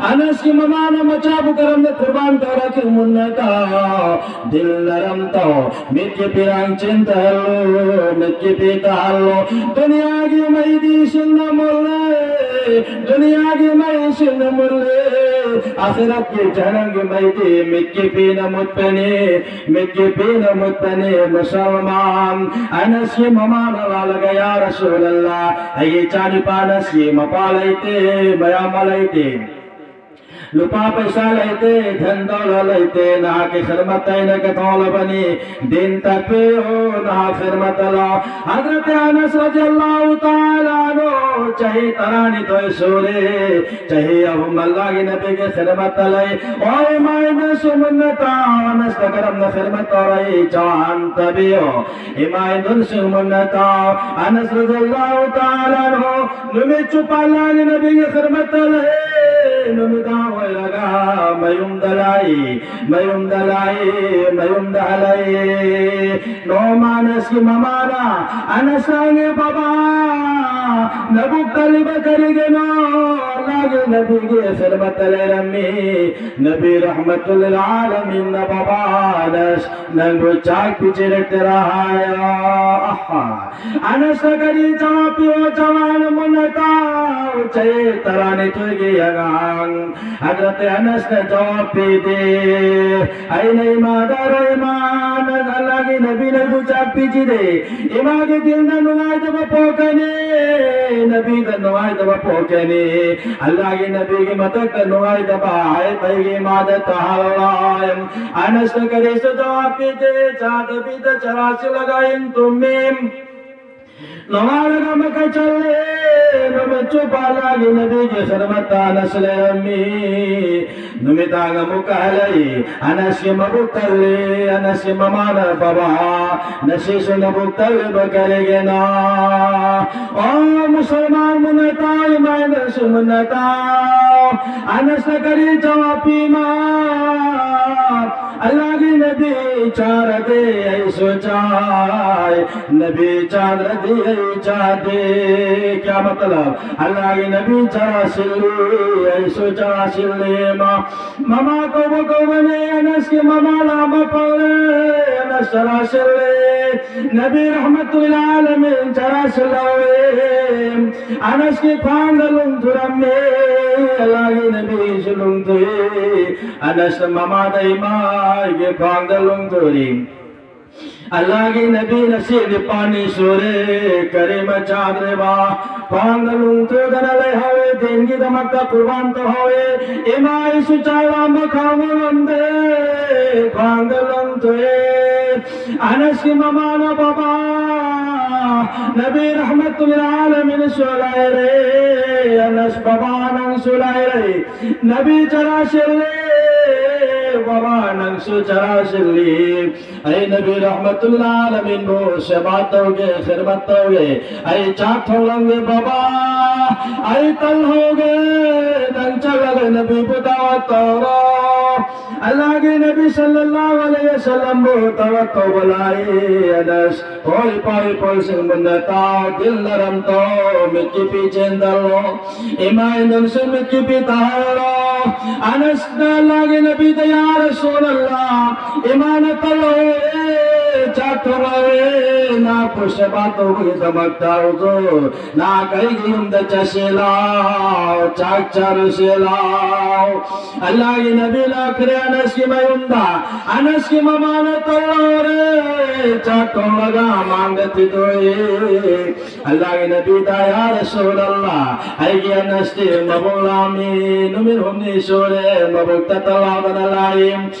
Anas ke mama na machabu karam na kurban tara ke munnata. Dil naram tau, mit ke pirang chinta lo, mit ke pita lo. Dunia ke mai di sinna mulle, dunia ke mai sinna mulle. Akhirat ke janang ke mai di, mit ke pina mut pani. Mit ke pina mut pani Musalman. Anas ke mama na lalaga ya Rasulullah. Aye chani pana si mapalai te, maya malai te. Lupa paisa lai te, dhan daulat lai te, na ke khidmat tai na ke tola bani. Din takpe o, na khidmat lo. Hazrat Anas radiyallahu ta'ala anhu, chahi tarani toi sure. Chahi abu mallagi Nabi ke khidmat talai. Oi ma ina su munnata, Anas ta karam na khidmat talai, chan tabi o. Ima indun su munnata, Anas radiyallahu ta'ala anhu, numi chupalani Nabi ke khidmat talai. Numi ta oi laga. ꯃꯌꯨꯝꯗ ꯂꯥꯛꯏ, ꯃꯌꯨꯝꯗ ꯍꯜꯂꯛꯏ꯫ ꯅꯣꯡꯃ ꯑꯅꯁꯀꯤ ꯃꯃꯥꯅ ꯑꯅꯁ ꯍꯪꯉꯦ, "ꯕꯕꯥ, ꯅꯕꯨꯛ ꯊꯜꯂꯤꯕ ꯀꯔꯤꯒꯤꯅꯣ?" ꯑꯜꯂꯥꯍꯒꯤ ꯅꯕꯤꯒꯤ ꯈꯤꯗꯃꯠꯇ ꯂꯩꯔꯝꯃꯤ꯫ ꯅꯕꯤ ꯔꯍꯃꯇꯨꯜ ꯂꯤꯜ ꯑꯥꯂꯃꯤꯟꯅ, "ꯕꯕꯥ ꯑꯅꯁ, ꯅꯪꯕꯨ ꯆꯥꯛ ꯄꯤꯖꯔꯛꯇꯔꯥ?" ꯍꯥꯏ꯫ ꯑꯍꯥ꯫ ꯑꯅꯁꯅ ꯀꯔꯤ ꯖꯋꯥꯕ ꯄꯤꯌꯣ? ꯖꯋꯥꯟ ꯃꯨꯟꯅ ꯇꯥꯎ, ꯆꯍꯤ ꯇꯔꯥꯅꯤꯊꯣꯏꯒꯤ ꯑꯉꯥꯡ꯫ ꯍꯖꯔꯠ ꯑꯅꯁꯅ ꯖꯋꯥꯕ ꯄꯤꯗꯦ꯫ ꯑꯩꯅ ꯏꯃꯥꯗ ꯍꯥꯏꯔꯣ, "ꯏꯃꯥ, ꯅꯪ ꯑꯜꯂꯥꯍꯒꯤ ꯅꯕꯤꯅ ꯅꯪꯕꯨ ꯆꯥꯛ ꯄꯤꯖꯗꯦ꯫ ꯏꯃꯥꯒꯤ ꯗꯤꯜꯗ ꯅꯨꯡꯉꯥꯏꯇꯕ ꯄꯣꯛꯀꯅꯤ, ꯅꯕꯤꯗ ꯅꯨꯡꯉꯥꯏꯇꯕ ꯄꯣꯛꯀꯅꯤ꯫ ꯑꯜꯂꯥꯍꯒꯤ ꯅꯕꯤꯒꯤ ꯃꯊꯛꯇ ꯅꯨꯡꯉꯥꯏꯇꯕ ꯍꯥꯏꯕ ꯑꯩꯒꯤ ꯏꯃꯥꯗ ꯇꯥꯍꯜꯂꯣꯏ꯫" ꯑꯅꯁꯅ ꯀꯔꯤꯁꯨ ꯖꯋꯥꯕ ꯄꯤꯗꯦ, ꯆꯥꯗꯕꯤꯗ ꯆꯔꯥ ꯁꯤꯜꯂꯒ ꯑꯍꯤꯡ ꯇꯨꯝꯃꯤ꯫ ꯅꯣꯡꯉꯥꯜꯂꯒ ꯑꯃꯨꯛꯀ ꯆꯠꯂꯦ, ꯅꯨꯃꯤꯠ ꯆꯨꯞꯄ ꯑꯜꯂꯥꯍꯒꯤ ꯅꯕꯤꯒꯤ ꯈꯤꯗꯃꯠꯇ ꯑꯅꯁ ꯂꯩꯔꯝꯃꯤ꯫ ꯅꯨꯃꯤꯗꯥꯡ ꯑꯃꯨꯛꯀ ꯍꯜꯂꯛꯏ, ꯑꯅꯁꯀꯤ ꯃꯕꯨꯛ ꯊꯜꯂꯤ꯫ ꯑꯅꯁꯀꯤ ꯃꯃꯥꯅ, "ꯕꯕꯥ, ꯉꯁꯤꯁꯨ ꯅꯕꯨꯛ ꯊꯜꯂꯤꯕ ꯀꯔꯤꯒꯤꯅꯣ?" ꯑꯣ ꯃꯨꯁꯜꯃꯥꯟ ꯃꯨꯟꯅ ꯇꯥꯎ, ꯏꯃꯥ ꯑꯅꯁ ꯃꯨꯟꯅ ꯇꯥꯎ꯫ ꯑꯅꯁꯅ ꯀꯔꯤ ꯖꯋꯥꯕ ꯄꯤꯃ? ꯑꯜꯂꯥꯍꯒꯤ ꯅꯕꯤ ꯆꯥꯔꯗꯤ ꯑꯩꯁꯨ ꯆꯥꯏ, ꯅꯕꯤ ꯆꯥꯗ꯭ꯔꯗꯤ ꯑꯩ ꯆꯥꯗꯦ꯫ ꯀꯌꯥ ꯃꯇꯂꯕ? ꯑꯜꯂꯥꯍꯒꯤ ꯅꯕꯤ ꯆꯔꯥ ꯁꯤꯜꯂꯤ, ꯑꯩꯁꯨ ꯆꯔꯥ ꯁꯤꯜꯂꯤ꯫ ꯃꯥ, ꯃꯃꯥ ꯀꯧꯕ ꯀꯧꯕꯅꯦ, ꯑꯅꯁꯀꯤ ꯃꯃꯥ ꯂꯥꯝꯕ ꯐꯥꯎꯔꯦ, ꯑꯅꯁ ꯆꯔꯥ ꯁꯤꯜꯂꯦ꯫ ꯅꯕꯤ ꯔꯍꯃꯇꯨꯜ ꯂꯤꯜ ꯑꯥꯂꯃꯤꯟ ꯆꯔꯥ ꯁꯤꯜꯍꯧꯋꯦ꯫ ꯑꯅꯁꯀꯤ ꯈ꯭ꯋꯥꯡꯗ ꯂꯨꯡꯊꯨꯔꯝꯃꯦ, ꯑꯜꯂꯥꯍꯒꯤ ꯅꯕꯤꯁꯨ ꯂꯨꯡꯊꯨꯏ꯫ ꯑꯅꯁꯅ ꯃꯃꯥꯗ, "ꯏꯃꯥ, ꯑꯩꯒꯤ ꯈ꯭ꯋꯥꯡꯗ ꯂꯨꯡꯊꯨꯔꯤ꯫ ꯑꯜꯂꯥꯍꯒꯤ ꯅꯕꯤ ꯉꯁꯤ ꯅꯤꯄꯥꯜꯅꯤ ꯁꯨꯔꯦ, ꯀꯔꯤꯃ ꯆꯥꯗ꯭ꯔꯦꯕ, ꯈ꯭ꯋꯥꯡꯗ ꯂꯨꯡꯊꯨꯗꯅ ꯂꯩꯍꯧꯋꯦ, ꯗꯤꯟꯒꯤꯗꯃꯛꯇ ꯀꯨꯔꯕꯥꯟ ꯇꯧꯍꯧꯋꯦ꯫ ꯏꯃꯥ, ꯑꯩꯁꯨ ꯆꯥꯛ ꯂꯥꯝꯕ ꯈꯥꯡꯕ ꯉꯝꯗꯦ, ꯈ꯭ꯋꯥꯡꯗ ꯂꯨꯡꯊꯨꯏ꯫" ꯑꯅꯁꯀꯤ ꯃꯃꯥꯅ, "ꯕꯕꯥ, ꯅꯕꯤ ꯔꯍꯃꯇꯨꯜ ꯂꯤꯜ ꯑꯥꯂꯃꯤꯟꯁꯨ ꯂꯩꯔꯦ, ꯑꯅꯁ ꯕꯕꯥ ꯅꯪꯁꯨ ꯂꯩꯔꯦ꯫ ꯅꯕꯤ ꯆꯔꯥ ꯁꯤꯜꯂꯦ, ꯕꯕꯥ ꯅꯪꯁꯨ ꯆꯔꯥ ꯁꯤꯜꯂꯤ꯫ ꯑꯩ ꯅꯕꯤ ꯔꯍꯃꯇꯨꯜ ꯂꯤꯜ ꯑꯥꯂꯃꯤꯟꯕꯨ ꯁꯦꯕꯥ ꯇꯧꯒꯦ, ꯈꯤꯗꯃꯠ ꯇꯧꯒꯦ꯫ ꯑꯩ ꯆꯥꯛ ꯊꯣꯡꯂꯝꯒꯦ ꯕꯕꯥ, ꯑꯩ ꯇꯜ ꯍꯧꯒꯦ, ꯅꯪ ꯆꯠꯂꯒ ꯅꯕꯤꯕꯨ ꯗꯥꯋꯠ ꯇꯧꯔꯣ꯫" ꯑꯜꯂꯥꯍꯒꯤ ꯅꯕꯤ ꯁꯜꯂꯜꯂꯥꯍꯨ ꯑꯂꯩꯍꯤ ꯋꯁꯜꯂꯝꯕꯨ ꯇꯋꯥꯐ ꯇꯧꯕ ꯂꯥꯛꯏ꯫ ꯑꯅꯁ, ꯍꯣꯏ, ꯏꯄꯥ ꯏꯄꯨꯁꯤꯡ ꯃꯨꯟꯅ ꯇꯥꯎ, ꯗꯤꯜ ꯅꯔꯝ ꯇꯧ, ꯃꯤꯠꯀꯤ ꯄꯤ ꯆꯦꯟꯗꯜꯂꯣ, ꯏꯃꯥ ꯏꯟꯗꯣꯟꯁꯨ ꯃꯤꯠꯀꯤ ꯄꯤ ꯇꯥꯍꯜꯂꯣ꯫ ꯑꯅꯁꯅ ꯑꯜꯂꯥꯍꯒꯤ ꯅꯕꯤꯗ, ꯌꯥ ꯔꯁꯨꯂꯜꯂꯥꯍ, ꯏꯃꯥꯅ ꯇꯜꯂꯧꯔꯦ, ꯆꯥꯛ ꯊꯣꯡꯍꯧꯔꯦ, ꯅꯥꯛꯄꯨ ꯁꯦꯕꯥ ꯇꯧꯕꯒꯤꯗꯃꯛꯇ ꯍꯧꯖꯤꯛ ꯅꯥꯛ ꯑꯩꯒꯤ ꯌꯨꯝꯗ ꯆꯠꯁꯤ ꯂꯥꯎ, ꯆꯥꯛ ꯆꯥꯔꯨꯁꯤ ꯂꯥꯎ꯫ ꯑꯜꯂꯥꯍꯒꯤ ꯅꯕꯤ ꯂꯥꯛꯈ꯭ꯔꯦ ꯑꯅꯁꯀꯤ ꯃꯌꯨꯝꯗ꯫ ꯑꯅꯁꯀꯤ ꯃꯃꯥꯅ ꯇꯧꯔꯦ, ꯆꯥꯛ ꯊꯣꯡꯂꯒ ꯃꯥꯡꯗ ꯊꯤꯗꯣꯛꯏ꯫ ꯑꯜꯂꯥꯍꯒꯤ ꯅꯕꯤꯗ, ꯌꯥ ꯔꯁꯨꯂꯜꯂꯥꯍ, ꯑꯩꯒꯤ ꯑꯅꯁꯇꯤ ꯃꯕꯨꯛ ꯂꯥꯝꯃꯤ, ꯅꯨꯃꯤꯠ ꯍꯨꯝꯅꯤ ꯁꯨꯔꯦ ꯃꯕꯨꯛ ꯇꯠ ꯇꯠ ꯂꯥꯎꯗꯅ ꯂꯥꯛꯏ꯫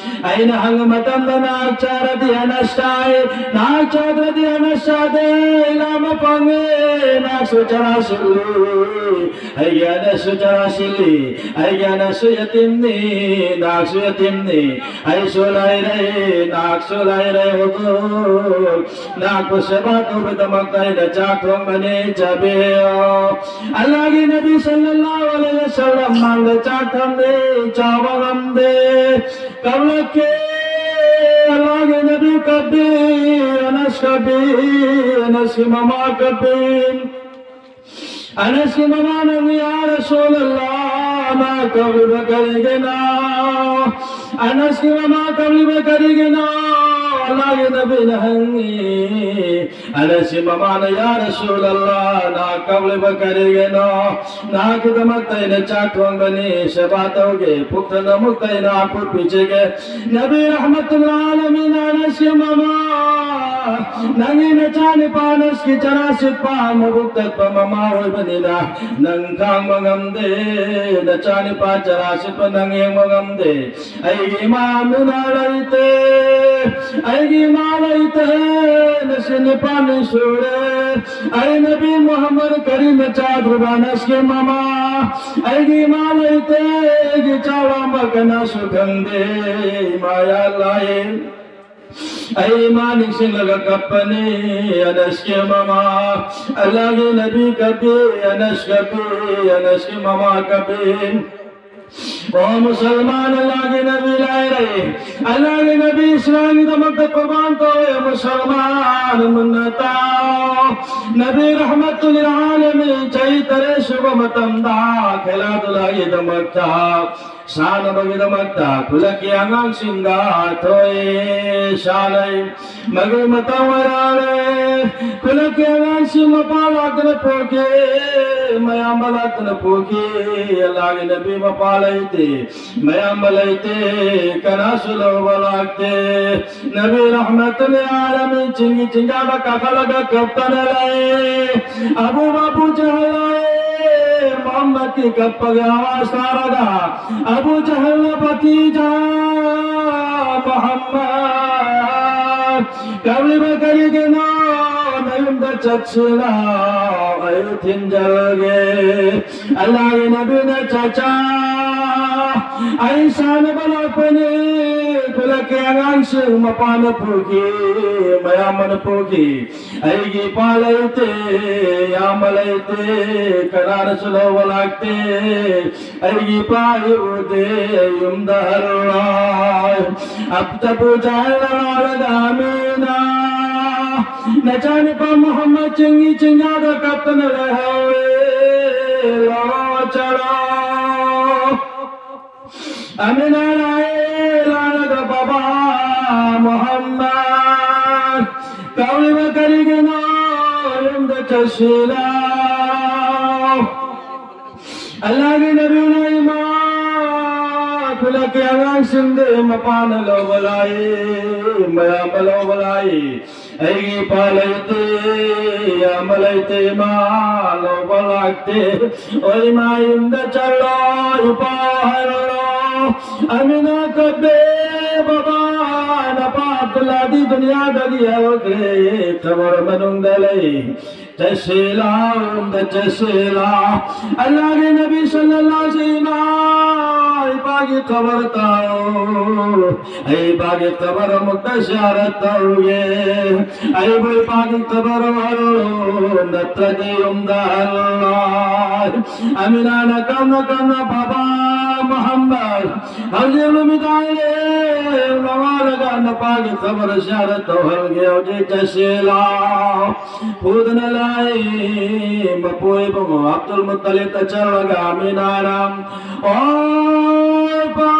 ꯑꯩꯅ ꯍꯪꯕ ꯃꯇꯝꯗ ꯅꯥꯛ ꯆꯥꯔꯗꯤ ꯑꯅꯁ ꯆꯥꯏ, ꯅꯥꯛ ꯆꯥꯗ꯭ꯔꯗꯤ ꯑꯅꯁ ꯆꯥꯗꯦ꯫ ꯂꯥꯝꯕ ꯐꯪꯉꯦ, ꯅꯥꯛꯁꯨ ꯆꯔꯥ ꯁꯤꯜꯂꯤ꯫ ꯑꯩꯒꯤ ꯑꯅꯁꯁꯨ ꯆꯔꯥ ꯁꯤꯜꯂꯤ, ꯑꯩꯒꯤ ꯑꯅꯁꯁꯨ ꯌꯇꯤꯝꯅꯤ, ꯅꯥꯛꯁꯨ ꯌꯇꯤꯝꯅꯤ꯫ ꯑꯩꯁꯨ ꯂꯩꯔꯦ, ꯅꯥꯛꯁꯨ ꯂꯩꯔꯦ, ꯍꯨꯖꯨꯔ꯫ ꯅꯥꯛꯄꯨ ꯁꯦꯕꯥ ꯇꯧꯕꯒꯤꯗꯃꯛꯇ ꯑꯩꯅ ꯆꯥꯛ ꯊꯣꯡꯕꯅꯤ, ꯆꯥꯕꯤꯌꯣ꯫ ꯑꯜꯂꯥꯍꯒꯤ ꯅꯕꯤ ꯁꯜꯂꯜꯂꯥꯍꯨ ꯑꯂꯩꯍꯤ ꯋꯁꯜꯂꯝ ꯃꯥꯡꯗ ꯆꯥꯛ ꯊꯝꯃꯤ, ꯆꯥꯕ ꯉꯝꯗꯦ꯫ ꯀꯞꯂꯛꯀꯦ, ꯑꯜꯂꯥꯍꯒꯤ ꯅꯕꯤ ꯀꯞꯄꯤ, ꯑꯅꯁ ꯀꯞꯄꯤ, ꯑꯅꯁꯀꯤ ꯃꯃꯥ ꯀꯞꯄꯤ꯫ ꯑꯅꯁꯀꯤ ꯃꯃꯥꯅ ꯍꯪꯉꯤ, ꯌꯥ ꯔꯁꯨꯂꯜꯂꯥꯍ, ꯅꯥꯛ ꯀꯞꯂꯤꯕ ꯀꯔꯤꯒꯤꯅꯣ? ꯑꯅꯁꯀꯤ ꯃꯃꯥ ꯀꯞꯂꯤꯕ ꯀꯔꯤꯒꯤꯅꯣ? ꯑꯜꯂꯥꯍꯒꯤ ꯅꯕꯤꯅ ꯍꯪꯉꯤ꯫ ꯑꯅꯁꯀꯤ ꯃꯃꯥꯅ, ꯌꯥ ꯔꯁꯨꯂꯜꯂꯥꯍ, ꯅꯥꯛ ꯀꯞꯂꯤꯕ ꯀꯔꯤꯒꯤꯅꯣ? ꯅꯥꯛꯀꯤꯗꯃꯛꯇ ꯑꯩꯅ ꯆꯥꯛ ꯊꯣꯡꯕꯅꯤ, ꯁꯦꯕꯥ ꯇꯧꯒꯦ, ꯄꯨꯛ ꯊꯟꯅꯃꯛꯇ ꯑꯩꯅ ꯑꯀꯨꯠ ꯄꯤꯖꯒꯦ꯫ ꯅꯕꯤ ꯔꯍꯃꯇꯨꯜ ꯑꯥꯂꯃꯤꯟ ꯑꯅꯁꯀꯤ ꯃꯃꯥ, ꯅꯪꯒꯤ ꯅꯆꯥꯅꯨꯄꯥ ꯑꯅꯁꯀꯤ ꯆꯔꯥ ꯁꯤꯠꯄ, ꯃꯕꯨꯛ ꯇꯠꯄ ꯃꯃꯥ ꯑꯣꯏꯕꯅꯤꯅ ꯅꯪ ꯈꯥꯡꯕ ꯉꯝꯗꯦ, ꯅꯆꯥꯅꯨꯄꯥ ꯆꯔꯥ ꯁꯤꯠꯄ ꯅꯪ ꯌꯦꯡꯕ ꯉꯝꯗꯦ꯫ ꯑꯩꯒꯤ ꯏꯃꯥ ꯑꯃꯤꯅꯥ ꯂꯩꯇꯦ, ꯑꯩꯒꯤ ꯏꯃꯥ ꯂꯩꯇꯦ, ꯅꯆꯤꯟ ꯅꯤꯄꯥꯜꯅꯤ ꯁꯨꯔꯦ꯫ ꯑꯩ ꯅꯕꯤ ꯃꯨꯍꯝꯃꯗ ꯀꯔꯤꯝꯅ ꯆꯥꯗ꯭ꯔꯤꯕ ꯑꯅꯁꯀꯤ ꯃꯃꯥ, ꯑꯩꯒꯤ ꯏꯃꯥ ꯂꯩꯇꯦ, ꯑꯩꯒꯤ ꯆꯥꯛ ꯂꯥꯝꯕ ꯀꯅꯥꯁꯨ ꯈꯪꯗꯦ꯫ ꯏꯃꯥ ꯌꯥ ꯑꯜꯂꯥꯍ, ꯑꯩ ꯏꯃꯥ ꯅꯤꯡꯁꯤꯡꯂꯒ ꯀꯞꯄꯅꯤ꯫ ꯑꯅꯁꯀꯤ ꯃꯃꯥ, ꯑꯜꯂꯥꯍꯒꯤ ꯅꯕꯤ ꯀꯞꯄꯤ, ꯑꯅꯁ ꯀꯞꯄꯤ, ꯑꯅꯁꯀꯤ ꯃꯃꯥ ꯀꯞꯄꯤ꯫ ꯑꯣ ꯃꯨꯁꯜꯃꯥꯟ, ꯑꯜꯂꯥꯍꯒꯤ ꯅꯕꯤ ꯂꯥꯏꯔꯩ, ꯑꯜꯂꯥꯍꯒꯤ ꯅꯕꯤ ꯏꯁꯂꯥꯝꯒꯤꯗꯃꯛꯇ ꯀꯨꯔꯕꯥꯟ ꯇꯧꯋꯦ꯫ ꯃꯨꯁꯜꯃꯥꯟ ꯃꯨꯟꯅ ꯇꯥꯎ, ꯅꯕꯤ ꯔꯍꯃꯇꯨꯜ ꯂꯤꯜ ꯑꯥꯂꯃꯤꯟ ꯆꯍꯤ ꯇꯔꯦꯠ ꯁꯨꯕ ꯃꯇꯝꯗ ꯈꯦꯂꯥ ꯗꯨꯂꯥꯒꯤꯗꯃꯛꯇ, ꯁꯥꯟꯅꯕꯒꯤꯗꯃꯛꯇ ꯈꯨꯜꯂꯛꯀꯤ ꯑꯉꯥꯡꯁꯤꯡꯒ ꯊꯣꯛꯑꯦ, ꯁꯥꯟꯅꯩ꯫ ꯃꯗꯨ ꯃꯇꯝ ꯑꯣꯏꯔꯛꯂꯦ꯫ ꯈꯨꯜꯂꯛꯀꯤ ꯑꯉꯥꯡꯁꯤꯡ ꯃꯄꯥ ꯂꯥꯛꯇꯅ ꯄꯨꯈꯤ, ꯃꯌꯥꯝꯕ ꯂꯥꯛꯇꯅ ꯄꯨꯈꯤ꯫ ꯑꯜꯂꯥꯍꯒꯤ ꯅꯕꯤ ꯃꯄꯥ ꯂꯩꯇꯦ, ꯃꯌꯥꯝꯕ ꯂꯩꯇꯦ, ꯀꯅꯥꯁꯨ ꯂꯧꯕ ꯂꯥꯛꯇꯦ꯫ ꯅꯕꯤ ꯔꯍꯃꯇꯨꯜ ꯂꯤꯜ ꯑꯥꯂꯃꯤꯟ ꯆꯤꯡꯒꯤ ꯆꯤꯡꯖꯥꯗ ꯀꯥꯈꯠꯂꯒ ꯀꯞꯇꯅ ꯂꯩ꯫ ꯑꯕꯨ ꯑꯕꯨ ꯖꯍꯜ ꯂꯥꯛꯑꯦ, ꯃꯨꯍꯝꯃꯗꯀꯤ ꯀꯞꯄꯒꯤ ꯑꯋꯥꯖ ꯇꯥꯔꯒ꯫ ꯑꯕꯨ ꯖꯍꯜꯅ, ꯚꯇꯤꯖꯥ ꯃꯨꯍꯝꯃꯗ, ꯀꯞꯂꯤꯕ ꯀꯔꯤꯒꯤꯅꯣ? ꯅꯌꯨꯝꯗ ꯆꯠꯁꯤ ꯂꯥꯎ, ꯑꯩ ꯊꯤꯟꯖꯔꯒꯦ꯫ ꯑꯜꯂꯥꯍꯒꯤ ꯅꯕꯤꯅ, ꯆꯆꯥ, ꯑꯩ ꯁꯥꯟꯅꯕ ꯂꯥꯛꯄꯅꯤ꯫ ꯈꯨꯜꯂꯛꯀꯤ ꯑꯉꯥꯡꯁꯤꯡ ꯃꯄꯥꯅ ꯄꯨꯈꯤ, ꯃꯌꯥꯝꯕꯅ ꯄꯨꯈꯤ꯫ ꯑꯩꯒꯤ ꯏꯄꯥ ꯂꯩꯇꯦ, ꯏꯌꯥꯝꯕ ꯂꯩꯇꯦ, ꯀꯅꯥꯅꯁꯨ ꯂꯧꯕ ꯂꯥꯛꯇꯦ꯫ ꯑꯩꯒꯤ ꯏꯄꯥ ꯎꯗꯦ, ꯌꯨꯝꯗ ꯍꯜꯂꯣ꯫ ꯑꯕꯨ ꯖꯍꯜꯅ ꯂꯥꯛꯂꯒ, ꯑꯃꯤꯅꯥ, ꯅꯆꯥꯅꯨꯄꯥ ꯃꯨꯍꯝꯃꯗ ꯆꯤꯡꯒꯤ ꯆꯤꯡꯌꯥꯗ ꯀꯞꯇꯅ ꯂꯩꯍꯧꯋꯦ, ꯂꯧꯔꯣ ꯆꯠꯂꯣ꯫ ꯑꯃꯤꯅꯥ ꯂꯥꯛꯑꯦ, ꯂꯥꯛꯂꯒ, ꯕꯕꯥ ꯃꯨꯍꯝꯃꯗ, ꯀꯞꯂꯤꯕ ꯀꯔꯤꯒꯤꯅꯣ? ꯌꯨꯝꯗ ꯆꯠꯁꯤ ꯂꯥꯎ꯫ ꯑꯜꯂꯥꯍꯒꯤ ꯅꯕꯤꯅ, ꯏꯃꯥ, ꯈꯨꯜꯂꯛꯀꯤ ꯑꯉꯥꯡꯁꯤꯡꯗꯤ ꯃꯄꯥꯅ ꯂꯧꯕ ꯂꯥꯛꯏ, ꯃꯌꯥꯝꯕ ꯂꯧꯕ ꯂꯥꯛꯏ꯫ ꯑꯩꯒꯤ ꯏꯄꯥ ꯂꯩꯇꯦ, ꯏꯌꯥꯝꯕ ꯂꯩꯇꯦ, ꯏꯃꯥ ꯂꯧꯕ ꯂꯥꯛꯇꯦ꯫ ꯑꯣ ꯏꯃꯥ, ꯌꯨꯝꯗ ꯆꯠꯂꯣ, ꯏꯄꯥ ꯍꯥꯏꯔꯨꯔꯣ꯫ ꯑꯃꯤꯅꯥ ꯀꯞꯄꯦ, ꯕꯕꯥ, ꯅꯄꯥ ꯑꯕꯗꯨꯜꯂꯥꯗꯤ ꯗꯨꯅꯤꯌꯥꯗꯒꯤ ꯍꯧꯈ꯭ꯔꯦ, ꯀꯕꯔ ꯃꯅꯨꯡꯗ ꯂꯩ꯫ ꯆꯠꯁꯤ ꯂꯥꯎ, ꯌꯨꯝꯗ ꯆꯠꯁꯤ ꯂꯥꯎ꯫ ꯑꯜꯂꯥꯍꯒꯤ ꯅꯕꯤ ꯁꯜꯂꯜꯂꯥꯍꯨ ꯑꯂꯩꯍꯤ ꯋꯁꯜꯂꯝ, ꯏꯃꯥ, ꯏꯄꯥ ꯏꯄꯥꯒꯤ ꯀꯕꯔ ꯇꯧ, ꯑꯩ ꯏꯄꯥꯒꯤ ꯀꯕꯔ ꯑꯃꯨꯛꯇ ꯖꯤꯌꯥꯔꯠ ꯇꯧꯒꯦ, ꯑꯩꯕꯨ ꯏꯄꯥꯒꯤ ꯀꯕꯔ ꯎꯍꯜꯂꯨ, ꯅꯠꯇ꯭ꯔꯗꯤ ꯌꯨꯝꯗ ꯍꯜꯂꯣꯏ꯫ ꯑꯃꯤꯅꯥꯅ ꯀꯟꯅ ꯀꯟꯅ, "ꯕꯥꯕꯥ ꯃꯨꯍꯝꯃꯗ, ꯍꯧꯖꯤꯛ ꯅꯨꯃꯤꯗꯥꯡꯅꯦ, ꯅꯣꯡꯉꯥꯜꯂꯒ ꯅꯄꯥꯒꯤ ꯀꯕꯔ ꯖꯤꯌꯥꯔꯠ ꯇꯧꯍꯜꯒꯦ, ꯍꯧꯖꯤꯛ ꯆꯠꯁꯤ ꯂꯥꯎ"꯫ ꯄꯨꯗꯅ ꯂꯥꯛꯏ꯫ ꯃꯄꯨ ꯏꯕꯨꯡꯉꯣ ꯑꯕꯗꯨꯜ ꯃꯨꯠꯇꯂꯤꯕꯇ ꯆꯠꯂꯒ ꯑꯃꯤꯅꯥꯅ, "ꯑꯣ ꯏꯄꯥ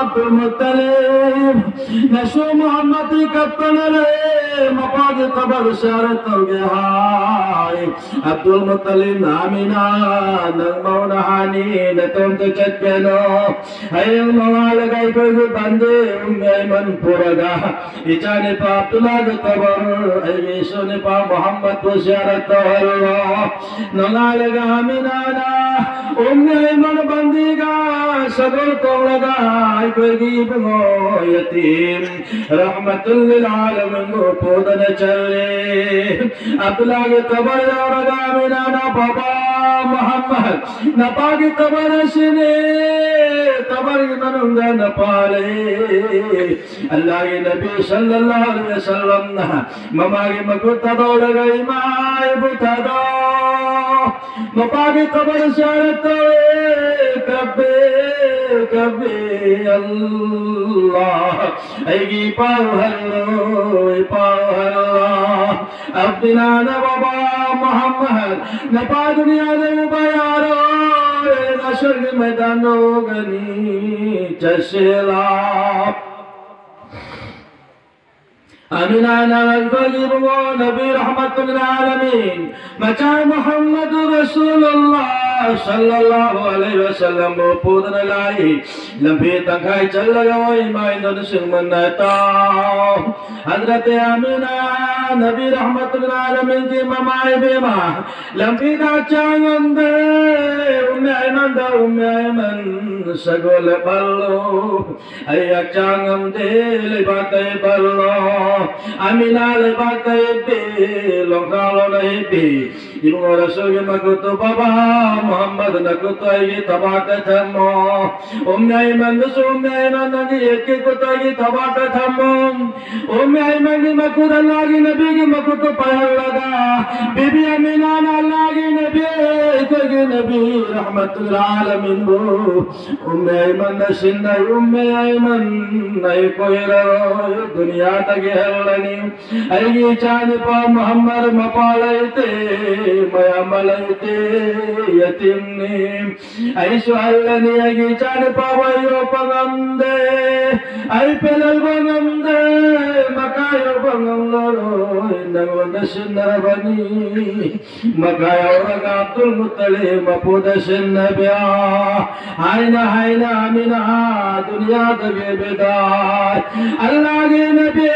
ꯑꯕꯗꯨꯜ ꯃꯨꯠꯇꯂꯤꯕ, ꯅꯁꯨ ꯃꯨꯍꯝꯃꯗꯇꯤ ꯀꯞꯇꯅ ꯂꯩ, ꯃꯄꯥꯒꯤ ꯀꯕꯔ ꯖꯤꯌꯥꯔꯠ ꯇꯧꯒꯦ ꯍꯥꯏ꯫ ꯑꯕꯗꯨꯜ ꯃꯨꯠꯇꯂꯤꯕꯅ, ꯑꯃꯤꯅꯥ, ꯅꯪ ꯃꯧ ꯅꯍꯥꯅꯤ, ꯅꯇꯣꯝꯇ ꯆꯠꯀꯅꯣ꯫ ꯍꯌꯦꯡ ꯅꯣꯡꯉꯥꯜꯂꯒ ꯑꯩꯈꯣꯏꯒꯤ ꯕꯟꯗꯤ ꯎꯝꯃꯦ ꯑꯩꯃꯟ ꯄꯨꯔꯒ ꯏꯆꯥꯅꯤꯄꯥ ꯑꯕꯗꯨꯜꯂꯥꯒꯤ ꯀꯕꯔ, ꯑꯩꯒꯤ ꯏꯁꯨꯅꯤꯄꯥ ꯃꯨꯍꯝꯃꯗꯄꯨ ꯖꯤꯌꯥꯔꯠ ꯇꯧꯍꯜꯂꯣ"꯫ ꯅꯣꯡꯉꯥꯜꯂꯒ ꯑꯃꯤꯅꯥꯅ ꯎꯝꯃꯦ ꯑꯩꯃꯟ ꯕꯟꯗꯤꯒ ꯁꯒꯣꯜ ꯇꯣꯡꯂꯒ ꯑꯩꯈꯣꯏꯒꯤ ꯏꯕꯨꯡꯉꯣ ꯌꯇꯤꯝ ꯔꯍꯃꯇꯨꯜ ꯂꯤꯜ ꯑꯥꯂꯃꯤꯟꯕꯨ ꯄꯨꯗꯅ ꯆꯠꯂꯦ꯫ ꯑꯕꯗꯨꯜꯂꯥꯒꯤ ꯀꯕꯔ ꯌꯧꯔꯒ ꯑꯃꯤꯅꯥꯅ, "ꯕꯥꯕꯥ ꯃꯨꯍꯝꯃꯗ, ꯅꯄꯥꯒꯤ ꯀꯕꯔ ꯑꯁꯤꯅꯤ, ꯀꯕꯔꯒꯤ ꯃꯅꯨꯡꯗ ꯅꯄꯥ ꯂꯩ꯫ ꯑꯜꯂꯥꯍꯒꯤ ꯅꯕꯤ ꯁꯜꯂꯜꯂꯥꯍꯨ ꯑꯂꯩꯍꯤ ꯋꯁꯜꯂꯝꯅ ꯃꯃꯥꯒꯤ ꯃꯈꯨꯠ ꯊꯥꯗꯣꯛꯂꯒ, ꯏꯃꯥ, ꯑꯩꯕꯨ ꯊꯥꯗꯣꯛ, ꯃꯄꯥꯒꯤ ꯀꯕꯔ ꯖꯤꯌꯥꯔꯠ ꯇꯧꯋꯦ, ꯀꯞꯄꯦ, ꯀꯞꯄꯦ, ꯑꯜꯂꯥꯍ, ꯑꯩꯒꯤ ꯏꯄꯥ ꯎꯍꯜꯂꯣ, ꯏꯄꯥ ꯎꯍꯜꯂꯣ"꯫ ꯑꯃꯤꯅꯥꯅ, "ꯕꯥꯕꯥ ꯃꯨꯍꯝꯃꯗ, ꯅꯄꯥ ꯗꯨꯅꯤꯌꯥꯗ ꯎꯕ ꯌꯥꯔꯣꯏ, ꯍꯁꯔꯒꯤ ꯃꯩꯗꯥꯟꯗ ꯎꯒꯅꯤ, ꯆꯠꯁꯤ ꯂꯥꯎ"꯫ ꯑꯃꯤꯅꯥꯅ ꯑꯩꯈꯣꯏꯒꯤ ꯏꯕꯨꯡꯉꯣ ꯅꯕꯤ ꯔꯍꯃꯇꯨꯜ ꯂꯤꯜ ꯑꯥꯂꯃꯤꯟ ꯃꯆꯥ ꯃꯨꯍꯝꯃꯗꯨ ꯔꯁꯨꯂꯨꯜꯂꯥꯍ ꯁꯜꯂꯜꯂꯥꯍꯨ ꯑꯂꯩꯍꯤ ꯋꯁꯜꯂꯝꯕꯨ ꯄꯨꯗꯨꯅ ꯂꯥꯛꯏ꯫ ꯂꯝꯕꯤ ꯇꯪꯈꯥꯏ ꯆꯠꯂꯒ, "ꯑꯣ ꯏꯃꯥ, ꯏꯟꯗꯣꯟꯁꯤꯡ ꯃꯨꯟꯅ ꯇꯥꯎ꯫ ꯍꯖꯔꯠ ꯑꯃꯤꯅꯥ, ꯅꯕꯤ ꯔꯍꯃꯇꯨꯜ ꯂꯤꯜ ꯑꯥꯂꯃꯤꯟꯒꯤ ꯃꯃꯥ ꯏꯕꯦꯝꯃ, ꯂꯝꯕꯤꯗ ꯍꯛꯆꯥꯡ ꯉꯝꯗꯦ꯫ ꯎꯝꯃꯦ ꯑꯩꯃꯟꯗ, ꯎꯝꯃꯦ ꯑꯩꯃꯟ, ꯁꯒꯣꯜ ꯄꯜꯂꯣ꯫ ꯑꯩ ꯍꯛꯆꯥꯡ ꯉꯝꯗꯦ, ꯂꯩꯕꯥꯛꯇ ꯄꯜꯂꯣ"꯫ Amina leibakta hippi, longkang lona hippi. Ibungo Rasulgi makutu, "Baba Muhammad, nakutu aigi thabakta thammo." Ummi Aiman dusu, "Ummi Aiman, nagi yekki kutu aigi thabakta thammo." Ummi Aimangi makutu Allahgi Nabigi makutu payallaga, Bibi Aminana Allahgi Nabi, ikoigi Nabi, rahmatul alamin bu. Ummi Aimanna sinnai, Ummi Aiman, ai koiraroi, duniyadagi hellani. Aigi chanipa Muhammad mapa leite, mayama leite, yatimni. Aisu hellani, aigi chanipa wayo pangamde, ai pelal bangamde, makayo bangamlaroi, nangonda sinnarabani. Makayauraga Abdul Muttalib mapuda sinnabiya. Haina haina Amina duniyadagi bidai. Allahgi Nabi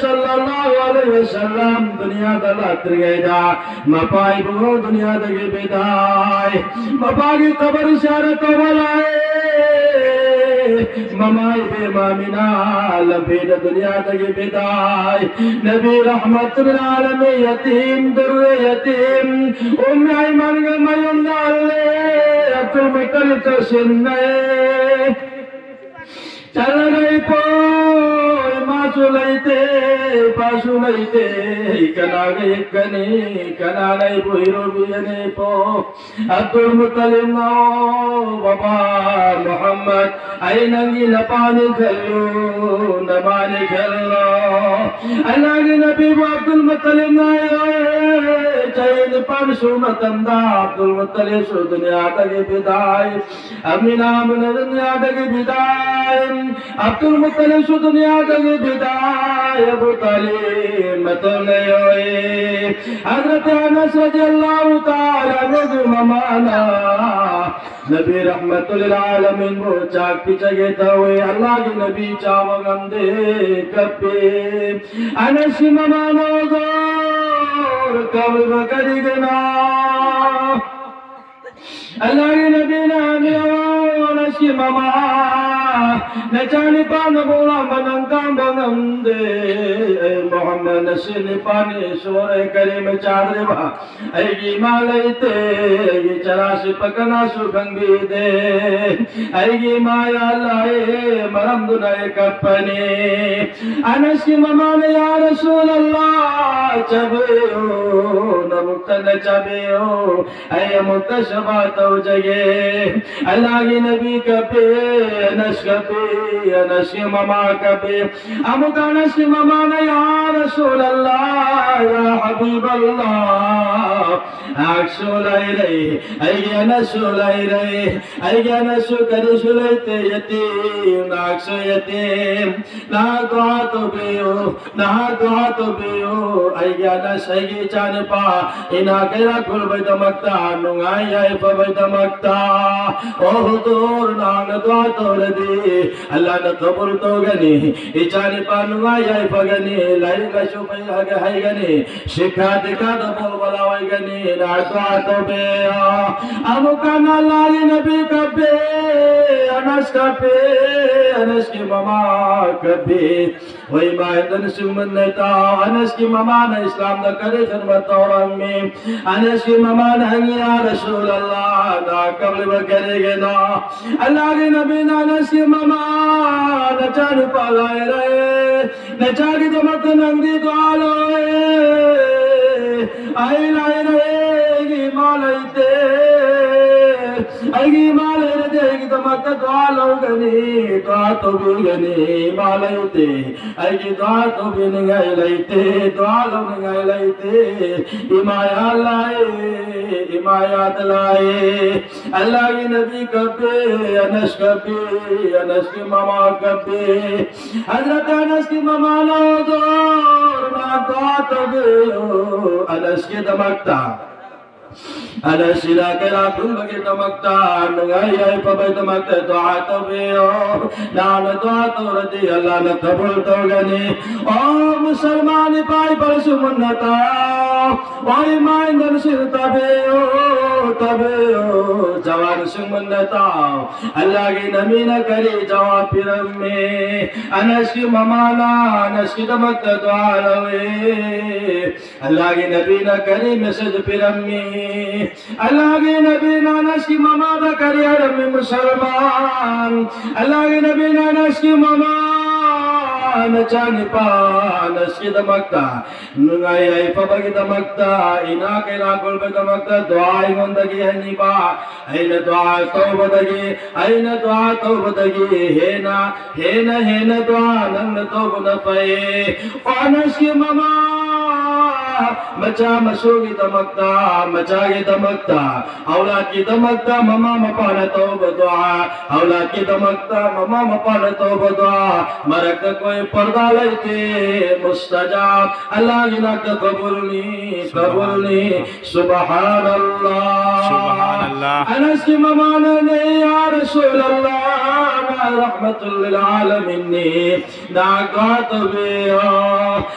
sallallahu alaihi wasallam duniyada lattirgaida, mapa ibungo duniyadagi bidai. Mapagi kabar ziyarat tawalai. Mama ibema Amina lambida duniyadagi bidai. Nabi rahmatul alamin yatim, durre yatim. Ummi Aimangi mayunda alle, Abdul Muttalib ta sinnai. Chalaga ipo, imasu leite, ipasu leite. Ikanaga ikkani, ikanana ipu hirubi anipo. Abdul Muttalib nao, "Baba Muhammad, ai nangi napani khallu, namani khallu." Allahgi Nabi bu Abdul Muttalib nao, chai nipan su matamda Abdul Muttalib su duniyadagi bidai. Amina, Amina duniyadagi bidai. Abdul Muttalib su duniyadagi bidai. Abu Talib matamnayoi. Hazrat Anas radiyallahu ta'ala anhu mamana. Nabi rahmatul alamin bu chak pichage tawe, Allahgi Nabi chawa ngamde kappe. Anasi mamana ozor kabul bakarigana. Allahgi Nabi na Amina, Anasi mama. ꯅꯆꯥꯅꯤꯄꯥꯅ ꯃꯣꯂꯥꯝꯕ ꯅꯪ ꯀꯥꯡꯕ ꯉꯝꯗꯦ꯫ ꯑꯩ ꯃꯨꯍꯝꯃꯗ ꯅꯁꯤ ꯅꯤꯄꯥꯅꯤ ꯁꯣꯔꯦ ꯀꯔꯤꯃ ꯆꯥꯗ꯭ꯔꯤꯕ ꯑꯩꯒꯤ ꯏꯃꯥ ꯂꯩꯇꯦ꯫ ꯑꯩꯒꯤ ꯆꯔꯥ ꯁꯤꯠꯄ ꯀꯅꯥꯁꯨ ꯈꯪꯕꯤꯗꯦ꯫ ꯑꯩꯒꯤ ꯏꯃꯥ ꯌꯥ ꯂꯥꯛꯑꯦ ꯃꯔꯝꯗꯨꯅ ꯑꯩ ꯀꯞꯄꯅꯤ꯫ ꯑꯅꯁꯀꯤ ꯃꯃꯥꯅ ꯌꯥ ꯔꯁꯨꯂꯜꯂꯥ ꯆꯥꯕꯤꯌꯨ ꯅꯕꯨꯛ ꯊꯟꯅ ꯆꯥꯕꯤꯌꯨ꯫ ꯑꯩ ꯑꯃꯨꯛꯇ ꯁꯦꯕꯥ ꯇꯧꯖꯒꯦ꯫ ꯑꯜꯂꯥꯍꯒꯤ ꯅꯕꯤ ꯀꯞꯄꯦ꯫ ꯑꯅꯁ ꯀꯞꯄꯦ꯫ ꯑꯅꯁꯀꯤ ꯃꯃꯥ ꯀꯞꯄꯦ꯫ ꯑꯃꯨꯛꯀ ꯑꯅꯁꯀꯤ ꯃꯃꯥꯅ ꯌꯥ ꯔꯁꯨꯂꯜꯂꯥ ꯌꯥ ꯍꯕꯤꯕꯜꯂꯥ ꯅꯍꯥꯛꯁꯨ ꯂꯩꯔꯦ꯫ ꯑꯩꯒꯤ ꯑꯅꯁꯁꯨ ꯂꯩꯔꯦ꯫ ꯑꯩꯒꯤ ꯑꯅꯁꯁꯨ ꯀꯔꯤꯁꯨ ꯂꯩꯇꯦ꯫ ꯌꯇꯤꯝ ꯅꯍꯥꯛꯁꯨ ꯌꯇꯤꯝ꯫ ꯅꯍꯥꯛ ꯗꯨꯋꯥ ꯇꯧꯕꯤꯌꯨ꯫ ꯅꯍꯥꯛ ꯗꯨꯋꯥ ꯇꯧꯕꯤꯌꯨ꯫ ꯑꯩꯒꯤ ꯑꯅꯁ ꯑꯩꯒꯤ ꯏꯆꯥꯅꯨꯄꯥ ꯏꯅꯥꯛ ꯀꯩꯔꯥꯛ ꯈꯨꯜꯕꯩꯗꯃꯛꯇ ꯅꯨꯡꯉꯥꯏ ꯌꯥꯏꯐꯕꯩꯗꯃꯛꯇ꯫ ꯑꯣ ꯍꯨꯖꯨꯔ ꯅꯍꯥꯛꯅ ꯗꯨꯋꯥ ꯇꯧꯔꯗꯤ ꯑꯜꯂꯥꯍꯅ ꯀꯕꯨꯜ ꯇꯧꯒꯅꯤ꯫ ꯏꯆꯥꯅꯨꯄꯥ ꯅꯨꯡꯉꯥꯏ ꯌꯥꯏꯐꯒꯅꯤ꯫ ꯂꯥꯏꯔꯤꯛ ꯂꯥꯏꯁꯨ ꯐꯩ ꯍꯩꯒꯅꯤ꯫ ꯁꯤꯛꯈꯥ ꯗꯤꯛꯈꯥꯗ ꯕꯣꯜꯕꯂꯥ ꯑꯣꯏꯒꯅꯤ꯫ ꯅꯍꯥꯛ ꯗꯨꯋꯥ ꯇꯧꯕꯤꯌꯨ꯫ ꯑꯃꯨꯛꯀ ꯑꯜꯂꯥꯍꯒꯤ ꯅꯕꯤ ꯀꯞꯄꯦ꯫ ꯑꯅꯁ ꯀꯞꯄꯦ꯫ ꯑꯅꯁꯀꯤ ꯃꯃꯥ ꯀꯞꯄꯦ꯫ ꯍꯣꯏ ꯏꯃꯥ ꯏꯟꯗꯅ ꯁꯤꯒꯨꯝꯕ ꯅꯠꯇ ꯑꯅꯁꯀꯤ ꯃꯃꯥꯅ ꯏꯁꯂꯥꯝꯗ ꯀꯔꯤ ꯈꯟꯕ ꯇꯧꯔꯝꯃꯤ? ꯑꯅꯁꯀꯤ ꯃꯃꯥꯅ ꯍꯪꯉꯤ ꯌꯥ ꯔꯁꯨꯂꯜꯂꯥ ꯅꯍꯥꯛ ꯀꯞꯂꯤꯕ ꯀꯔꯤꯒꯤꯅꯣ? ꯑꯜꯂꯥꯍꯒꯤ ꯅꯕꯤꯅ ꯑꯅꯁꯀꯤ ꯃꯃꯥ ꯅꯆꯥꯅꯨꯄꯥ ꯂꯩꯔꯦ꯫ ꯅꯆꯥꯒꯤꯗꯃꯛꯇ ꯅꯪꯗꯤ ꯗꯨꯋꯥ ꯂꯧꯋꯦ꯫ ꯑꯩ ꯂꯩꯔꯦ꯫ ꯑꯩꯒꯤ ꯏꯃꯥ ꯂꯩꯇꯦ꯫ ꯑꯩꯒꯤ ꯏꯃꯥ ꯂꯩꯔꯗꯤ ꯑꯩꯒꯤꯗꯃꯛꯇ ꯗꯨꯋꯥ ꯂꯧꯒꯅꯤ꯫ ꯗꯨꯋꯥ ꯇꯧꯕꯤꯒꯅꯤ꯫ ꯏꯃꯥ ꯂꯩꯇꯦ꯫ ꯑꯩꯒꯤ ꯗꯨꯋꯥ ꯇꯧꯕꯤꯅꯤꯡꯉꯥꯏ ꯂꯩꯇꯦ꯫ ꯗꯨꯋꯥ ꯂꯧꯅꯤꯡꯉꯥꯏ ꯂꯩꯇꯦ꯫ ꯏꯃꯥ ꯌꯥ ꯂꯥꯛꯑꯦ꯫ ꯏꯃꯥ ꯌꯥꯗ ꯂꯥꯛꯑꯦ꯫ ꯑꯜꯂꯥꯍꯒꯤ ꯅꯕꯤ ꯀꯞꯄꯦ꯫ ꯑꯅꯁ ꯀꯞꯄꯦ꯫ ꯑꯅꯁꯀꯤ ꯃꯃꯥ ꯀꯞꯄꯦ꯫ ꯍꯖꯔꯠ ꯑꯅꯁꯀꯤ ꯃꯃꯥꯅ ꯍꯨꯖꯨꯔ ꯅꯍꯥꯛ ꯗꯨꯋꯥ ꯇꯧꯕꯤꯌꯨ꯫ ꯑꯅꯁꯀꯤꯗꯃꯛꯇ ꯑꯅꯁ ꯏꯅꯥꯛ ꯀꯩꯔꯥꯛ ꯈꯨꯟꯕꯒꯤꯗꯃꯛꯇ ꯅꯨꯡꯉꯥꯏ ꯌꯥꯏꯐꯕꯒꯤꯗꯃꯛꯇ ꯗꯨꯋꯥ ꯇꯧꯕꯤꯌꯨ꯫ ꯅꯍꯥꯛꯅ ꯗꯨꯋꯥ ꯇꯧꯔꯗꯤ ꯑꯜꯂꯥꯍꯅ ꯀꯕꯨꯜ ꯇꯧꯒꯅꯤ꯫ ꯑꯣ ꯃꯨꯁꯜꯃꯥꯟ ꯏꯄꯥ ꯏꯄꯥꯁꯨ ꯃꯨꯟꯅ ꯇꯥ ꯋꯥꯍꯩ ꯃꯥꯏꯟꯗꯅ ꯁꯤꯗ ꯇꯥꯕꯤꯌꯨ, ꯇꯥꯕꯤꯌꯨ꯫ ꯖꯋꯥꯟꯁꯤꯡ ꯃꯨꯟꯅ ꯇꯥꯎ꯫ ꯑꯜꯂꯥꯍꯒꯤ ꯅꯕꯤꯅ ꯀꯔꯤ ꯖꯋꯥꯕ ꯄꯤꯔꯝꯃꯤ? ꯑꯅꯁꯀꯤ ꯃꯃꯥꯅ ꯑꯅꯁꯀꯤꯗꯃꯛꯇ ꯗꯨꯋꯥ ꯂꯧꯏ꯫ ꯑꯜꯂꯥꯍꯒꯤ ꯅꯕꯤꯅ ꯀꯔꯤ ꯃꯦꯁꯦꯖ ꯄꯤꯔꯝꯃꯤ? ꯑꯜꯂꯥꯍꯒꯤ ꯅꯕꯤꯅ ꯑꯅꯁꯀꯤ ꯃꯃꯥꯗ ꯀꯔꯤ ꯍꯥꯏꯔꯝꯃꯤ, ꯃꯨꯁꯜꯃꯥꯟ? ꯑꯜꯂꯥꯍꯒꯤ ꯅꯕꯤꯅ ꯑꯅꯁꯀꯤ ꯃꯃꯥ, ꯅꯆꯥꯅꯤꯄꯥ ꯑꯅꯁꯀꯤꯗꯃꯛꯇ, ꯅꯨꯡꯉꯥꯏ ꯌꯥꯏꯐꯕꯒꯤꯗꯃꯛꯇ, ꯏꯅꯥꯛ ꯀꯩꯔꯥꯛ ꯈꯨꯜꯕꯒꯤꯗꯃꯛꯇ ꯗꯨꯋꯥ ꯑꯩꯉꯣꯟꯗꯒꯤ ꯍꯦꯟꯅꯤꯕ, ꯑꯩꯅ ꯗꯨꯋꯥ ꯇꯧꯕꯗꯒꯤ, ꯑꯩꯅ ꯗꯨꯋꯥ ꯇꯧꯕꯗꯒꯤ ꯍꯦꯟꯅ, ꯍꯦꯟꯅ, ꯍꯦꯟꯅ ꯗꯨꯋꯥ ꯅꯪꯅ ꯇꯧꯕꯅ ꯐꯩ꯫ ꯑꯅꯁꯀꯤ ꯃꯃꯥ, ꯃꯆꯥ ꯃꯁꯨꯒꯤꯗꯃꯛꯇ, ꯃꯆꯥꯒꯤꯗꯃꯛꯇ, ꯑꯧꯂꯥꯗꯀꯤꯗꯃꯛꯇ ꯃꯃꯥ ꯃꯄꯥꯅ ꯇꯧꯕ ꯗꯨꯋꯥ, ꯑꯧꯂꯥꯗꯀꯤꯗꯃꯛꯇ ꯃꯃꯥ ꯃꯄꯥꯅ ꯇꯧꯕ ꯗꯨꯋꯥ, ꯃꯔꯛꯇ ꯀꯣꯏ ꯄꯔꯗꯥ ꯂꯩꯇꯦ, ꯃꯨꯁꯇꯖꯥꯕ, ꯑꯜꯂꯥꯍꯒꯤ ꯅꯥꯛꯇ ꯀꯕꯨꯜꯅꯤ, ꯀꯕꯨꯜꯅꯤ꯫ ꯁꯨꯕꯍꯥꯅꯜꯂꯥꯍ꯫ ꯁꯨꯕꯍꯥꯅꯜꯂꯥꯍ꯫ ꯑꯅꯁꯀꯤ ꯃꯃꯥꯅꯅꯦ, ꯌꯥ ꯔꯁꯨꯂꯜꯂꯥꯍ, ꯅꯪ ꯔꯍꯃꯇꯨꯜ ꯂꯤꯜ ꯑꯥꯂꯃꯤꯟꯅꯤ꯫ ꯅꯪ ꯗꯨꯋꯥ ꯇꯧꯕꯤꯌꯣ꯫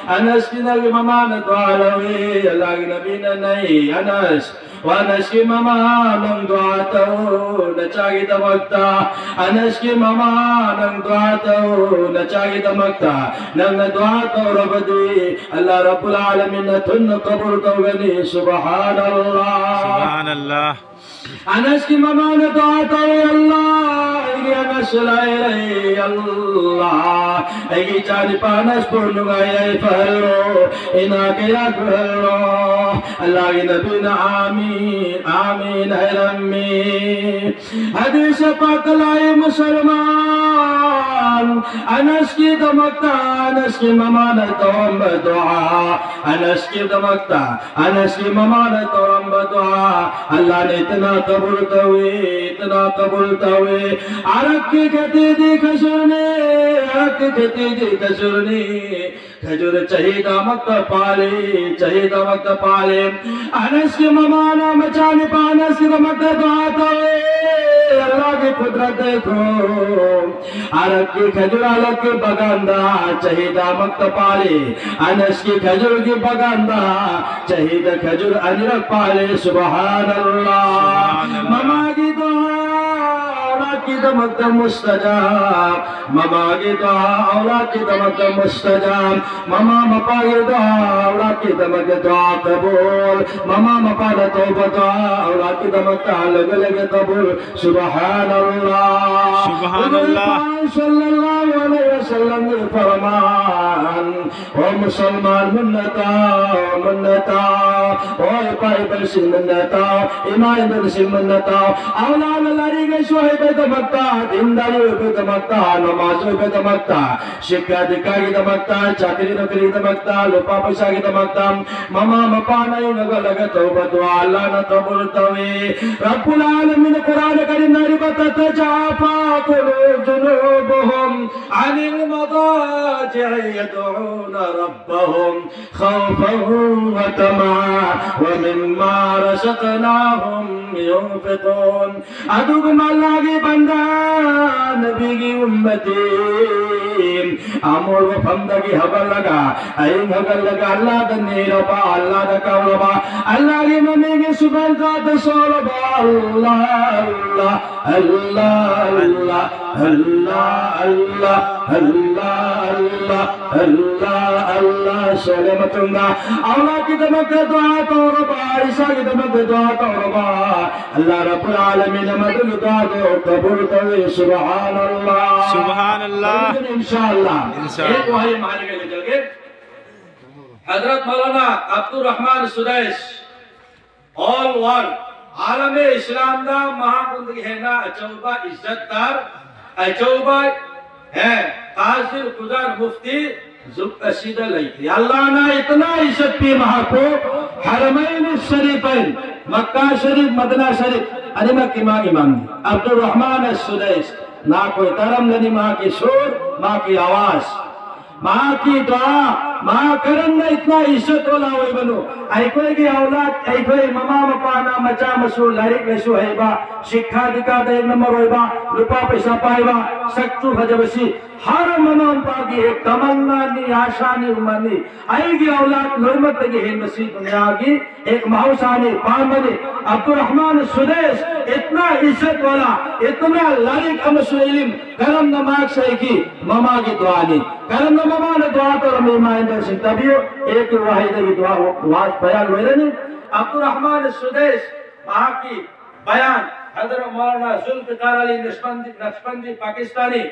ꯑꯅꯁꯀꯤ ꯅꯕꯤ ꯃꯃꯥꯅ ꯗꯨꯋꯥ ꯂꯧꯏ꯫ ꯑꯜꯂꯥꯍꯒꯤ ꯅꯕꯤꯅ ꯅꯩ, ꯑꯅꯁ, ꯋꯥ ꯑꯅꯁꯀꯤ ꯃꯃꯥ, ꯅꯪ ꯗꯨꯋꯥ ꯇꯧ ꯅꯆꯥꯒꯤꯗꯃꯛꯇ꯫ ꯑꯅꯁꯀꯤ ꯃꯃꯥ, ꯅꯪ ꯗꯨꯋꯥ ꯇꯧ ꯅꯆꯥꯒꯤꯗꯃꯛꯇ꯫ ꯅꯪꯅ ꯗꯨꯋꯥ ꯇꯧꯔꯕꯗꯤ ꯑꯜꯂꯥꯍ ꯔꯕꯨꯜ ꯑꯥꯂꯃꯤꯟꯅ ꯊꯨꯅ ꯀꯕꯨꯜ ꯇꯧꯒꯅꯤ꯫ ꯁꯨꯕꯍꯥꯅꯜꯂꯥꯍ꯫ ꯁꯨꯕꯍꯥꯅꯜꯂꯥꯍ꯫ ꯑꯅꯁꯀꯤ ꯃꯃꯥꯅ ꯗꯨꯋꯥ ꯇꯧꯏ, ꯑꯜꯂꯥꯍ, ꯑꯩꯒꯤ ꯑꯅꯁ ꯂꯩꯔꯦ, ꯑꯜꯂꯥꯍ, ꯑꯩꯒꯤ ꯏꯆꯥꯅꯤꯄꯥ ꯑꯅꯁꯄꯨ ꯅꯨꯡꯉꯥꯏ ꯌꯥꯏꯐꯍꯜꯂꯣ, ꯏꯅꯥꯛ ꯀꯩꯔꯥꯛ ꯈꯨꯜꯍꯜꯂꯣ꯫ ꯑꯜꯂꯥꯍꯒꯤ ꯅꯕꯤꯅ ꯑꯥꯃꯤꯟ, ꯑꯥꯃꯤꯟ ꯍꯥꯏꯔꯝꯃꯤ꯫ ꯍꯗꯤꯁ ꯄꯥꯛꯇ ꯂꯥꯛꯏ, ꯃꯨꯁꯜꯃꯥꯟ, ꯑꯅꯁꯀꯤꯗꯃꯛꯇ ꯑꯅꯁꯀꯤ ꯃꯃꯥꯅ ꯇꯧꯔꯝꯕ ꯗꯨꯋꯥ, ꯑꯅꯁꯀꯤꯗꯃꯛꯇ ꯑꯅꯁꯀꯤ ꯃꯃꯥꯅ ꯇꯧꯔꯝꯕ ꯗꯨꯋꯥ, ꯑꯜꯂꯥꯍꯅ ꯏꯇꯅꯥ ꯀꯕꯨꯜ ꯇꯧꯏ, ꯏꯇꯅꯥ ꯀꯕꯨꯜ ꯇꯧꯏ꯫ ꯑꯔꯛꯀꯤ ꯈꯦꯇꯤꯗꯤ ꯈꯖꯨꯔꯅꯤ, ꯑꯔꯛꯀꯤ ꯈꯦꯇꯤꯗꯤ ꯈꯖꯨꯔꯅꯤ꯫ ꯈꯖꯨꯔ ꯆꯍꯤꯗꯃꯛꯇ ꯄꯥꯜꯂꯤ, ꯆꯍꯤꯗꯃꯛꯇ ꯄꯥꯜꯂꯤ꯫ ꯑꯅꯁꯀꯤ ꯃꯃꯥꯅ ꯃꯆꯥꯅꯤꯄꯥ ꯑꯅꯁꯀꯤꯗꯃꯛꯇ ꯗꯨꯋꯥ ꯇꯧꯏ꯫ ꯑꯜꯂꯥꯍꯒꯤ قدرت دیکھو، عرب کی کھجور عرب کے بغان دا چہیدہ مکتب پالے، انس کی کھجور کے بغان دا چہیدہ کھجور انرک پالے۔ سبحان اللہ۔ سبحان اللہ۔ مما کی دعا اولاد کی دمک مستجاب، مما کی دعا اولاد کی دمک مستجاب، مما مپا کی دعا اولاد کی دمک دعا قبول، مما مپا دا توبہ دعا اولاد کی دمک لگے لگے قبول۔ سبحان اللہ۔ سبحان اللہ۔ حضور پاک صلی اللہ علیہ وسلم نے فرمان، او مسلمان منتا، منتا، او پائی بلسی منتا، ایمان بلسی منتا، اولاد لاری گئی سوئی بیت مکتا، دینداری بیت مکتا، نماز بیت مکتا، شکا دکا کی دمکتا، چاکری نوکری دمکتا، لوپا پیسہ کی دمکتا، مما مپانا اینگا لگا توبہ دعا اللہ نا قبول توی۔ رب العالمین قرآن کریم ناری بتا، تتجافى جنوبهم عن المضاجع يدعون ربهم خوفا وطمعا ومما رزقناهم ينفقون۔ ادو گم اللہ کی بندہ، نبی کی امتی، امول و پمدگی حبر لگا، این حبر لگا، اللہ دا نیربا، اللہ دا کولبا، اللہ کی ممی کی سبحان ذات سولبا، اللہ، اللہ، اللہ، اللہ، اللہ، اللہ، اللہ، اللہ، اللہ، اللہ، سولے متنگا۔ اولا کی دمک دعا تو ربا، عیسیٰ کی دمک دعا تو ربا۔ اللہ رب العالمین مدد دعا تو قبول کرے۔ سبحان اللہ۔ سبحان اللہ۔ انشاءاللہ۔ انشاءاللہ۔ ایک وحی مانے کے لے جا کے حضرت مولانا عبد الرحمن سدیس، آل ورلڈ، عالم اسلام دا مہا گندگی ہے نا، اچوبا عزت دار، اچوبا ہے، قاضی القضات مفتی ذوالقصیدہ لئی۔ اللہ نا اتنا عزت پی مہا کو، حرمین الشریفین، مکہ شریف، مدینہ شریف، انی مکی ما امام عبد الرحمن السدیس، نا کوئی ترم لنی ما کی سور، ما کی آواز، ما کی دعا، ꯃꯍꯥꯛ ꯀꯔꯝꯅ ꯏꯠꯅꯥ ꯏꯖꯠ ꯋꯥꯂꯥ ꯑꯣꯏꯕꯅꯣ? ꯑꯩꯈꯣꯏꯒꯤ ꯑꯧꯂꯥꯗ, ꯑꯩꯈꯣꯏ ꯃꯃꯥ ꯃꯄꯥꯅ ꯃꯆꯥ ꯃꯁꯨ ꯂꯥꯏꯔꯤꯛ ꯂꯥꯏꯁꯨ ꯍꯩꯕ, ꯁꯤꯛꯈꯥ ꯗꯤꯛꯈꯥꯗ ꯌꯦꯛꯅ ꯃꯔꯨ ꯑꯣꯏꯕ, ꯂꯨꯄꯥ ꯄꯩꯁꯥ ꯄꯥꯏꯕ, ꯁꯛꯁꯨ ꯐꯖꯕꯁꯤ ꯍꯔ ꯃꯃꯥ ꯃꯄꯥꯒꯤ ꯍꯦꯛ ꯇꯃꯟꯅꯥꯅꯤ, ꯑꯥꯁꯥꯅꯤ, ꯎꯃꯟꯅꯤ꯫ ꯑꯩꯒꯤ ꯑꯧꯂꯥꯗ ꯂꯣꯏꯅꯃꯛꯇꯒꯤ ꯍꯦꯟꯕꯁꯤ ꯗꯨꯅꯤꯌꯥꯒꯤ ꯍꯦꯛ ꯃꯍꯧꯁꯥꯅꯤ, ꯄꯥꯝꯕꯅꯤ꯫ ꯑꯕꯗꯨꯔ ꯔꯍꯃꯥꯟ ꯁꯨꯗꯦꯁ, ꯏꯠꯅꯥ ꯏꯖꯠ ꯋꯥꯂꯥ, ꯏꯠꯅꯥ ꯂꯥꯏꯔꯤꯛ ꯑꯃꯁꯨ ꯏꯂꯤꯝ, ꯀꯔꯝꯅ ꯃꯍꯥꯛ ꯁꯩꯈꯤ? ꯃꯃꯥꯒꯤ ꯗꯨꯋꯥꯅꯤ꯫ ꯀꯔꯝꯅ ꯃꯃꯥꯅ ꯗꯨꯋꯥ ꯇꯧꯔꯝꯃꯤ? ꯏꯃꯥ ꯏꯟꯗ꯭ꯔꯁꯤꯡ ꯇꯥꯕꯤꯌꯨ, ꯑꯦꯛꯀꯤ ꯋꯥꯍꯩꯗꯒꯤ ꯗꯨꯋꯥ, ꯋꯥ, ꯕꯌꯥꯟ ꯂꯣꯏꯔꯅꯤ꯫ ꯑꯕꯗꯨꯔ ꯔꯍꯃꯥꯟ ꯁꯨꯗꯦꯁ, ꯃꯍꯥꯛꯀꯤ ꯕꯌꯥꯟ ꯍꯖꯔꯠ ꯃꯧꯂꯥꯅꯥ ꯖꯨꯜꯐꯤꯀꯥꯔ ꯑꯂꯤ ꯅꯛꯁꯕꯟꯗꯤ, ꯅꯛꯁꯕꯟꯗꯤ ꯄꯥꯀꯤꯁꯇꯥꯅꯤ꯫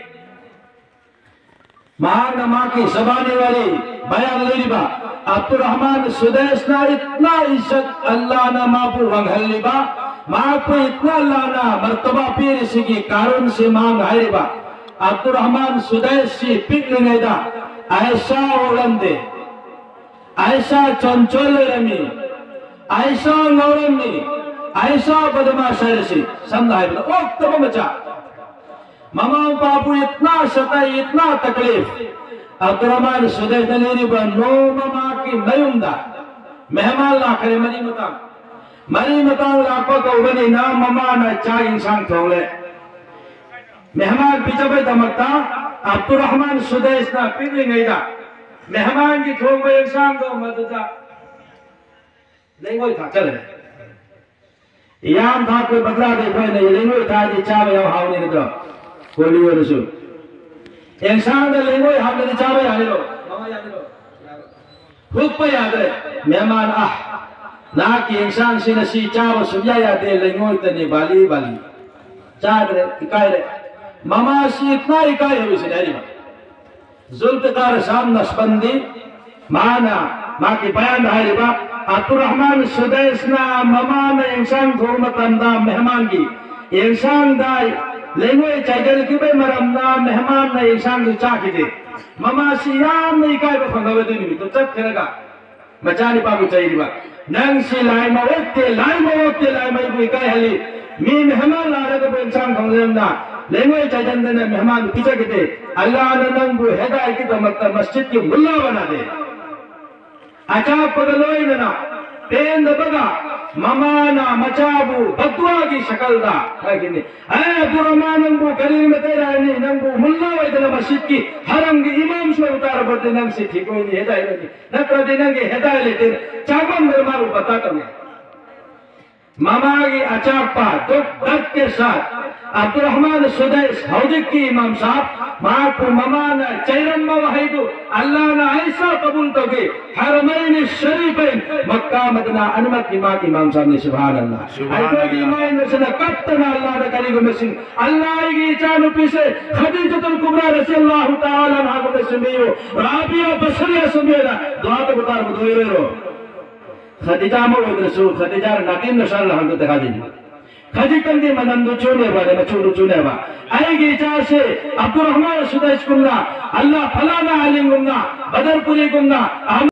ꯃꯍꯥꯛꯅ ꯃꯍꯥꯛꯀꯤ ꯖꯕꯥꯅꯤ ꯋꯥꯔꯤ ꯕꯌꯥꯟ ꯂꯩꯔꯤꯕ ꯑꯕꯗꯨꯔ ꯔꯍꯃꯥꯟ ꯁꯨꯗꯦꯁꯅ ꯏꯠꯅꯥ ꯏꯖꯠ, ꯑꯜꯂꯥꯅ ꯃꯍꯥꯛꯄꯨ ꯋꯥꯡꯍꯜꯂꯤꯕ, ꯃꯍꯥꯛꯄꯨ ꯏꯠꯅꯥ ꯑꯜꯂꯥꯅ ꯃꯔꯇꯕꯥ ꯄꯤꯔꯤꯁꯤꯒꯤ ꯀꯥꯔꯟꯁꯤ ꯃꯍꯥꯛꯅ ꯍꯥꯏꯔꯤꯕ꯫ ꯑꯕꯗꯨꯔ ꯔꯍꯃꯥꯟ ꯁꯨꯗꯦꯁꯁꯤ ꯄꯤꯛꯂꯤꯉꯩꯗ ꯑꯥꯏꯁꯥ ꯑꯣꯛꯂꯝꯗꯦ, ꯑꯥꯏꯁꯥ ꯆꯣꯟꯆꯣꯜ ꯑꯣꯏꯔꯝꯃꯤ, ꯑꯥꯏꯁꯥ ꯉꯥꯎꯔꯝꯃꯤ, ꯑꯥꯏꯁꯥ ꯕꯗꯃꯥꯁ ꯍꯥꯏꯔꯁꯤ, ꯁꯝꯅ ꯍꯥꯏꯔꯕꯗ ꯑꯣꯛꯇꯕ ꯃꯆꯥ꯫ ꯃꯃꯥ ꯃꯄꯥꯕꯨ ꯏꯠꯅꯥ ꯁꯇꯥꯏ, ꯏꯠꯅꯥ ꯇꯛꯂꯤꯐ꯫ ꯑꯕꯗꯨꯔ ꯔꯍꯃꯥꯟ ꯁꯨꯗꯦꯁꯅ ꯂꯤꯔꯤꯕ, ꯅꯣꯡꯃ ꯃꯍꯥꯛꯀꯤ ꯃꯌꯨꯝꯗ ꯃꯦꯍꯃꯥꯟ ꯂꯥꯛꯈ꯭ꯔꯦ, ꯃꯔꯤ ꯃꯇꯥꯡ꯫ ꯃꯔꯤ ꯃꯇꯥꯡ ꯂꯥꯛꯄ ꯀꯧꯕꯅꯤꯅ ꯃꯃꯥꯅ ꯆꯥꯛ ꯏꯟꯁꯥꯡ ꯊꯣꯡꯂꯦ꯫ ꯃꯦꯍꯃꯥꯟ ꯄꯤꯖꯕꯒꯤꯗꯃꯛꯇ ꯑꯕꯗꯨꯔ ꯔꯍꯃꯥꯟ ꯁꯨꯗꯦꯁꯅ ꯄꯤꯛꯂꯤꯉꯩꯗ ꯃꯦꯍꯃꯥꯟꯒꯤ ꯊꯣꯡꯕ ꯏꯟꯁꯥꯡꯗꯣ ꯃꯗꯨꯗ ꯂꯩꯉꯣꯏ ꯊꯥꯛꯆꯜꯂꯦ꯫ ꯌꯥꯝ ꯊꯥꯛꯄ ꯕꯗꯂꯥꯗ ꯑꯩꯈꯣꯏꯅ ꯂꯩꯉꯣꯏ ꯊꯥꯛꯑꯗꯤ ꯆꯥꯕ ꯌꯥꯝ ꯍꯥꯎꯅꯤ ꯅꯠꯇ꯭ꯔꯣ? ꯀꯣꯂꯤ ꯑꯣꯏꯔꯁꯨ꯫ ꯑꯦꯟꯁꯥꯡꯗ ꯂꯩꯉꯣꯏ ꯍꯥꯞꯂꯗꯤ ꯆꯥꯕ ꯌꯥꯒꯦꯔꯣ? ꯍꯨꯛꯄ ꯌꯥꯗ꯭ꯔꯦ꯫ ꯃꯦꯍꯃꯥꯟ, ꯑꯥ, ꯅꯍꯥꯛꯀꯤ ꯑꯦꯟꯁꯥꯡꯁꯤ ꯉꯁꯤ ꯆꯥꯕ ꯁꯨꯡꯌꯥ ꯌꯥꯗꯦ, ꯂꯩꯉꯣꯏꯇꯅꯤ, ꯕꯥꯂꯤ, ꯕꯥꯂꯤ꯫ ꯆꯥꯗ꯭ꯔꯦ, ꯏꯀꯥꯏꯔꯦ꯫ ꯃꯃꯥꯁꯤ ꯏꯠꯅꯥ ꯏꯀꯥꯏ ꯍꯥꯏꯕꯁꯤꯅꯦ ꯍꯥꯏꯔꯤꯕ꯫ ꯖꯨꯜꯐꯤꯀꯥꯔ ꯁꯥꯍꯕ ꯅꯛꯁꯕꯟꯗꯤ, ꯃꯥꯅ ꯃꯥꯒꯤ ꯕꯌꯥꯟꯗ ꯍꯥꯏꯔꯤꯕ, ꯑꯕꯗꯨꯔ ꯔꯍꯃꯥꯟ ꯁꯨꯗꯦꯁꯅ ꯃꯃꯥꯅ ꯏꯟꯁꯥꯡ ꯊꯣꯡꯕ ꯃꯇꯝꯗ ꯃꯦꯍꯃꯥꯟꯒꯤ ꯏꯟꯁꯥꯡꯗ ꯂꯩꯉꯣꯏ ꯆꯥꯏꯗꯜꯈꯤꯕꯒꯤ ꯃꯔꯝꯅ ꯃꯦꯍꯃꯥꯟꯅ ꯏꯟꯁꯥꯡꯗꯨ ꯆꯥꯈꯤꯗꯦ꯫ ꯃꯃꯥꯁꯤ ꯌꯥꯝꯅ ꯏꯀꯥꯏꯕ ꯐꯪꯉꯕ ꯑꯗꯨ ꯅꯨꯃꯤꯠꯇꯨ ꯆꯠꯈ꯭ꯔꯒ ꯃꯆꯥꯅꯤꯄꯥꯕꯨ ꯆꯩꯔꯤꯕ, "ꯅꯪꯁꯤ ꯂꯥꯏ ꯃ ꯑꯣꯛꯇꯦ, ꯂꯥꯏ ꯃ ꯑꯣꯛꯇꯦ, ꯂꯥꯏ ꯃꯩꯕꯨ ꯏꯀꯥꯏꯍꯜꯂꯤ꯫ ꯃꯤ ꯃꯦꯍꯃꯥꯟ ꯂꯥꯛꯂꯒꯕꯨ ꯏꯟꯁꯥꯡ ꯊꯣꯡꯂꯦꯅ ꯂꯩꯉꯣꯏ ꯆꯥꯏꯗꯟꯗꯅ ꯃꯦꯍꯃꯥꯟꯕꯨ ꯄꯤꯖꯈꯤꯗꯦ꯫ ꯑꯜꯂꯥꯍꯅ ꯅꯪꯕꯨ ꯍꯦꯗꯥꯌꯠꯀꯤꯗꯃꯛꯇ ꯃꯁꯖꯤꯗꯀꯤ ꯃꯨꯜꯂꯥ ꯕꯅꯥ ꯗꯦ꯫ ꯑꯆꯥꯛꯄꯒ ꯂꯣꯏꯅꯅ ꯄꯦꯟꯗꯕꯒ ꯃꯃꯥꯅ ꯃꯆꯥꯕꯨ ꯕꯗꯨꯋꯥꯒꯤ ꯁꯀꯜꯗ ꯍꯥꯏꯈꯤꯕꯅꯤ, "ꯑꯦ ꯑꯕꯗꯨꯔ ꯔꯍꯃꯥꯟ, ꯅꯪꯕꯨ ꯀꯔꯤ ꯃꯇꯩ ꯔꯥꯅꯤ? ꯅꯪꯕꯨ ꯃꯨꯜꯂꯥ ꯑꯣꯏꯗꯅ ꯃꯁꯖꯤꯗꯀꯤ ꯍꯔꯝꯒꯤ ꯏꯃꯥꯝꯁꯨ ꯑꯣꯏꯕ ꯇꯥꯔꯕꯗꯤ ꯅꯪꯁꯤ ꯊꯤꯀꯣꯏꯅꯤ, ꯍꯦꯗꯥꯏ ꯂꯩꯅꯤ, ꯅꯠꯇ꯭ꯔꯗꯤ ꯅꯪꯒꯤ ꯍꯦꯗꯥꯏ ꯂꯩꯇꯦ꯫" ꯆꯥꯛꯃꯟꯗꯅ ꯃꯥꯕꯨ ꯄꯇꯥ ꯇꯧꯏ꯫ ꯃꯃꯥꯒꯤ ꯑꯆꯥꯛꯄ ꯗꯨꯛ ꯗꯔꯗꯀꯦ ꯁꯥꯊ ꯑꯕꯗꯨꯔ ꯔꯍꯃꯥꯟ ꯁꯨꯗꯩꯁ, ꯍꯧꯖꯤꯛꯀꯤ ꯏꯃꯥꯝ ꯁꯥꯍꯕ, ꯃꯍꯥꯛꯄꯨ ꯃꯃꯥꯅ ꯆꯩꯔꯝꯕ ꯋꯥꯍꯩꯗꯨ ꯑꯜꯂꯥꯍꯅ ꯑꯩꯁꯥ ꯀꯕꯨꯜ ꯇꯧꯈꯤ꯫ ꯍꯔꯃꯩꯅꯤ ꯁꯔꯤꯐꯩꯟ, ꯃꯛꯀꯥ ꯃꯗꯤꯅꯥ ꯑꯅꯤꯃꯛꯀꯤ ꯃꯥꯒꯤ ꯏꯃꯥꯝ ꯁꯥꯍꯕꯅꯤ꯫ ꯁꯨꯕꯍꯥꯅꯜꯂꯥꯍ꯫ ꯁꯨꯕꯍꯥꯅꯜꯂꯥꯍ꯫ ꯑꯩꯈꯣꯏꯒꯤ ꯏꯃꯥ ꯏꯟꯅꯁꯤꯅ ꯀꯞꯇꯅ ꯑꯜꯂꯥꯍꯗ ꯀꯔꯤꯒꯨꯝꯕꯁꯤꯡ, "ꯑꯜꯂꯥꯍ, ꯑꯩꯒꯤ ꯏꯆꯥꯅꯨꯄꯤꯁꯦ ꯈꯗꯤꯖꯥꯇꯨꯜ ꯀꯨꯕ꯭ꯔꯥ ꯔꯖꯤꯌꯜꯂꯥꯍꯨ ꯇꯥꯂꯥ ꯑꯟꯍꯥꯒꯨꯝꯅ ꯁꯦꯝꯕꯤꯌꯨ, ꯔꯥꯕꯤꯌꯥ ꯕꯁꯔꯤꯌꯥ ꯁꯦꯝꯕꯤꯌꯨꯅ ꯗꯨꯋꯥ ꯇꯧꯕ ꯇꯥꯔꯕꯗꯤ ꯑꯣꯏꯔꯣꯏꯔꯣ?" ꯈꯗꯤꯖꯥ ꯑꯃ ꯑꯣꯏꯗ꯭ꯔꯁꯨ, ꯈꯗꯤꯖꯥꯅ ꯅꯥꯀꯤꯝ ꯅꯁꯥꯜ ꯍꯪꯗꯨ ꯇꯦꯈꯥꯗꯤ꯫ ꯈꯖꯤꯛꯇꯪꯗꯤ ꯃꯅꯝꯗꯨ ꯆꯨꯅꯦꯕ, ꯑꯗꯩ ꯃꯆꯨꯗꯨ ꯆꯨꯅꯦꯕ꯫ ꯑꯩꯒꯤ ꯏꯆꯥꯁꯦ ꯑꯕꯗꯨꯔ ꯔꯍꯃꯥꯟ ꯁꯨꯗꯩꯁꯀꯨꯝꯅ, ꯑꯜꯂꯥꯍ ꯐꯂꯥꯅ ꯑꯂꯤꯝꯒꯨꯝꯅ, ꯕꯗꯔꯄꯨꯔꯤꯒꯨꯝꯅ, ꯑꯍꯃꯗ